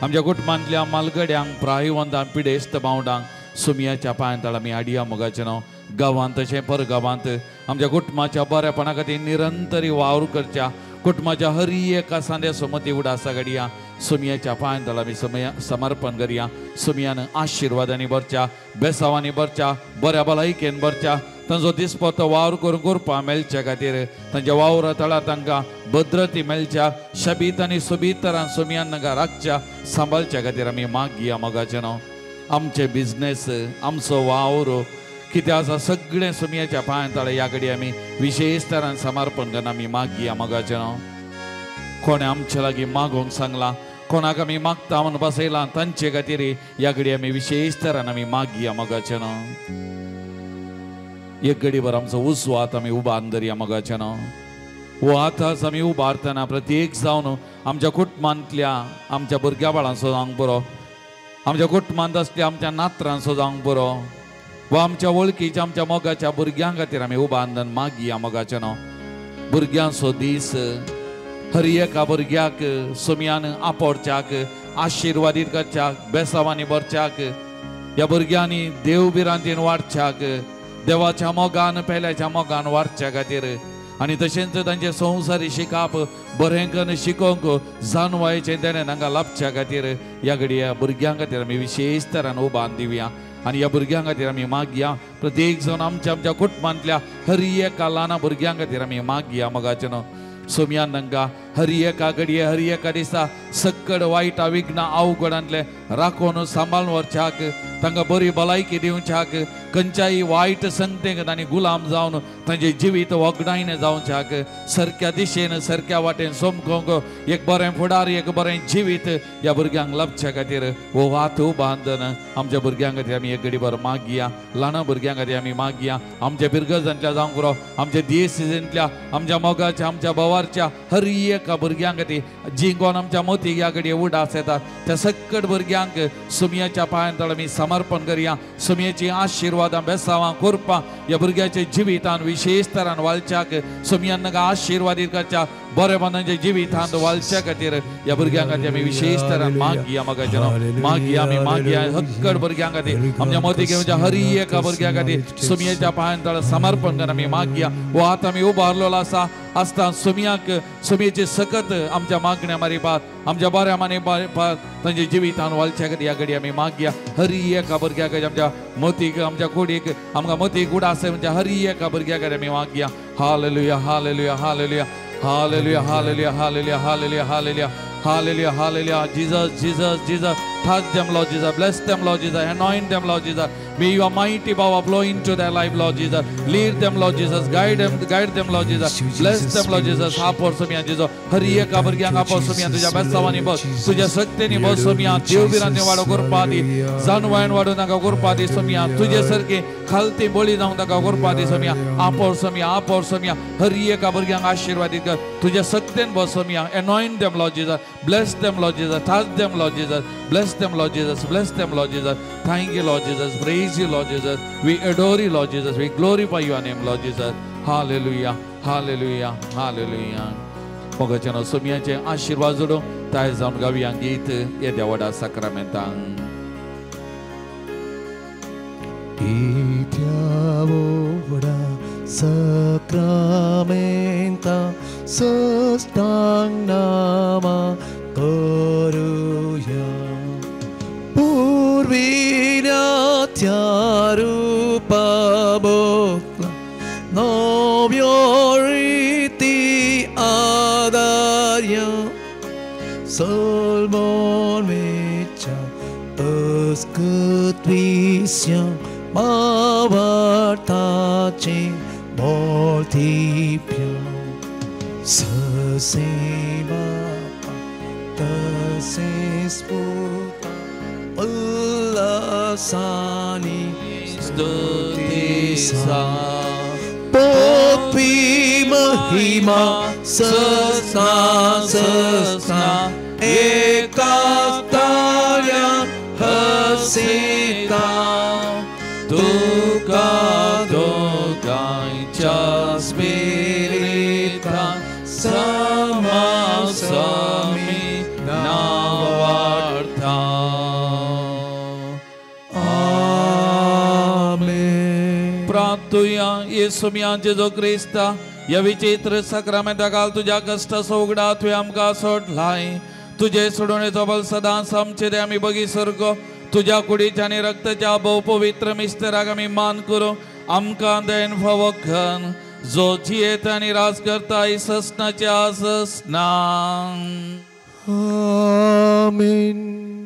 आमच्या कुटुंबांतल्या मालगड्यांक, प्रायवंतांक, पिडेस्त भावंडांक सुमयाच्या पांयान तळा आमी हाडया. मोगाचें न्हू, गांवांत तशें परगांवांत आमच्या कुटुंबाच्या बरेपणा खातीर निरंतरी वावर करच्या कुटुंबाच्या हर एका सांद्या सुमती उडासा घडया. सुमयाच्या पांयान तळा आमी समर्पण करया. सुमयान आशिर्वादांनी भरच्या, बेसावांनी भरच्या, बऱ्या भलायकेन भरच्या, तांचो दिसपतो वावर करून करपा मेळच्या खातीर तांच्या वावरा तळार तांकां भद्रती मेळच्या, शबीत आनी सोबीत तरान सुमयान तांकां राखच्या, सांबाळच्या खातीर आमी मागया. मोगाचें न्हू, आमचे बिजनेस, आमचो वावर कितें आसा सगळें सुमयाच्या पांयान तळा ह्या घडी आमी विशेश तरान समर्पण करून आमी मागया. मोगाचें न्हू, कोणें आमचे लागीं मागोवंक सांगलां, कोणाक आमी मागता म्हूण बसयलां, तांचे खातीर ह्या घडी आमी विशेश तरान आमी मागया. मोगाचें न्हू, एक घडीभर आमचो उजवो हात आमी उबारून धरया. मोगाचें न्हू, हो हात आमी उबारतना प्रत्येक जावन आमच्या कुटुंबांतल्या आमच्या भुरग्या बाळांचो जावंक बरो, आमच्या कुटुंबांत आसल्या आमच्या नात्रांचो जावंक बरो, वा आमच्या वळखीच्या आमच्या मोगाच्या भुरग्यां खातीर आमी उबारून मागया. मोगाचें न्हू, भुरग्यांचो दीस हर एका भुरग्याक सोम्यान आपोरच्याक, आशिर्वादीत करच्याक, बेसावांनी भरच्याक, ह्या भुरग्यांनी देव भिरांतीन वाडच्याक, देवाच्या मोगान पेल्याच्या मोगान वाडच्या खातीर आनी तशेंच तांचे संवसारी शिकाप बरें करून शिकोवंक जाणवायचें तेणें तांकां लाभच्या खातीर ह्या घडी ह्या भुरग्यां खातीर आमी विशेश तरान उबारून दिवया आनी ह्या भुरग्यां खातीर आमी मागया. प्रत्येक जावन आमच्या आमच्या कुटुंबांतल्या हर एका ल्हान भुरग्यां खातीर आमी मागया. मोगाचें न्हू, सोम्यान तांकां हर एका घडये हर एका दिसा सक्कड वायट विघ्न अवघडांतले राखून सांबाळून व्हरच्याक, तांकां बरी भलायकी दिवच्याक, खंयच्याय वायट संगतेक तांणी गुलाम जावन तांचें जिवीत वगडायन जावच्याक, सारक्या दिशेन सारक्या वाटेन सोमकोंक एक बरें फुडार, एक बरें जिवीत ह्या भुरग्यांक लाभच्या खातीर हो हात बांदन आमच्या भुरग्यां खातीर आमी एक घडीभर मागया. ल्हान भुरग्यां खातीर आमी मागया. आमच्या पिरगजांतल्या जावंक पुरो, आमच्या दियेसिजांतल्या, आमच्या मोगाच्या, आमच्या भवारच्या हर एका भुरग्यां खातीर जीं कोण आमच्या मोती ह्या घडये उडास येतात त्या सक्कड भुरग्यांक सुमयाच्या पांयान तळ आमी समर्पण करया. सुमयेची आशिर्वादां, बेसावां, कृपा ह्या भुरग्याच्या जिवितान विशेश तरान वालच्याक सुमयान तांकां आशिर्वादीत करच्या, बरेपणांच्या जिवितांत वालच्या खातीर ह्या भुरग्यां खातीर आमी विशेश तरान मागया. मोगाचें न्हू, मागया आमी मागया हक्कड भुरग्यां खातीर आमच्या मोती घेवच्या हर एका भुरग्यां खातीर सुमयेच्या पांयान तळ समर्पण करून आमी मागया. हो हात आमी उबारलेलो आसा आसता सुमयाक सुमयेची सकत आमच्या मागण्या मारिपात, आमच्या बऱ्या माने तांच्या जिवितान वालच्या खातीर ह्या घडी आमी मागया. हर एका भुरग्या खातीर आमच्या मोतीक, आमच्या कुडीक, आमकां मोतीक उडास म्हणजे हर एका भुरग्या खातीर आमी मागया. Hallelujah, hallelujah, hallelujah, hallelujah, hallelujah, hallelujah, hallelujah, hallelujah, hallelujah, hallelujah. Jesus, Jesus, Jesus, touch them, Lord Jesus. Bless them, Lord Jesus. Anoint them, Lord Jesus. May your mighty power flow into their life, Lord Jesus. Lead them, Lord Jesus. Guide them, Lord Jesus. Bless them, Lord Jesus. आपोर सोम्या जेजो हर एका भुरग्यांक आपोर सोम्या तुज्या बेसावांनी बस, तुज्या शक्तींनी बस सोम्या, देव भिरांती वाडो करपा दी, जानवायन वाडो तांकां करपा दी सोम्या, तुजे सारके खालती बळी जावंक तांकां करपा दी सोम्या. आपोर सोम्या, आपोर सोम्या, हर एका भुरग्यांक आशिर्वादीत कर, तुज्या शक्तीन बस Saumya. Anoint them, Lord Jesus. Bless them, Lord Jesus. Touch them, Lord Jesus. Bless them, Lord Jesus. Bless them, Lord Jesus. Thank you, Lord Jesus. Praise you, Lord Jesus. We adore you, Lord Jesus. We glorify your name, Lord Jesus. Hallelujah, hallelujah, hallelujah. मोगाच्या सोम्याचे आशिर्वाद जोडून तयार जावन गावया गीत येद्या व्हडा साक्रामेंतांक. येद्या व्हडा साक्रामेंता सष्टांग नामा करुया, पुर्विल्या त्या रूपा बोकला नव्यो रिती आदार्या सलमोन वेच्या अस्कत विस्या मावार्थाचे मोर्थिप्या ससे बापा तसे स्फुता उल्लासानी स्तुतिसा पोपी महिमा सस्ना सस्ना एकास्तार्या हसिता तुका दोगांच्या स्पिरिता समासमी नावार्था. आमेन. प्रार्थुया. येसू जेजू क्रिस्ता ह्या विचित्र साक्रामेंता काल तुज्या कश्टाचो उगडा तुवें आमकां सोडलाय. तुजे सोडवणेचो बल सदांच आमचे ते आमी बगी सरको. तुज्या कुडीच्या आनी रक्ताच्या भोव पवित्र मिस्तेराक आमी मान करूं. आमकां then फावो खन जो जियेता आनी राज करता ससनाच्या ससना. आमेन.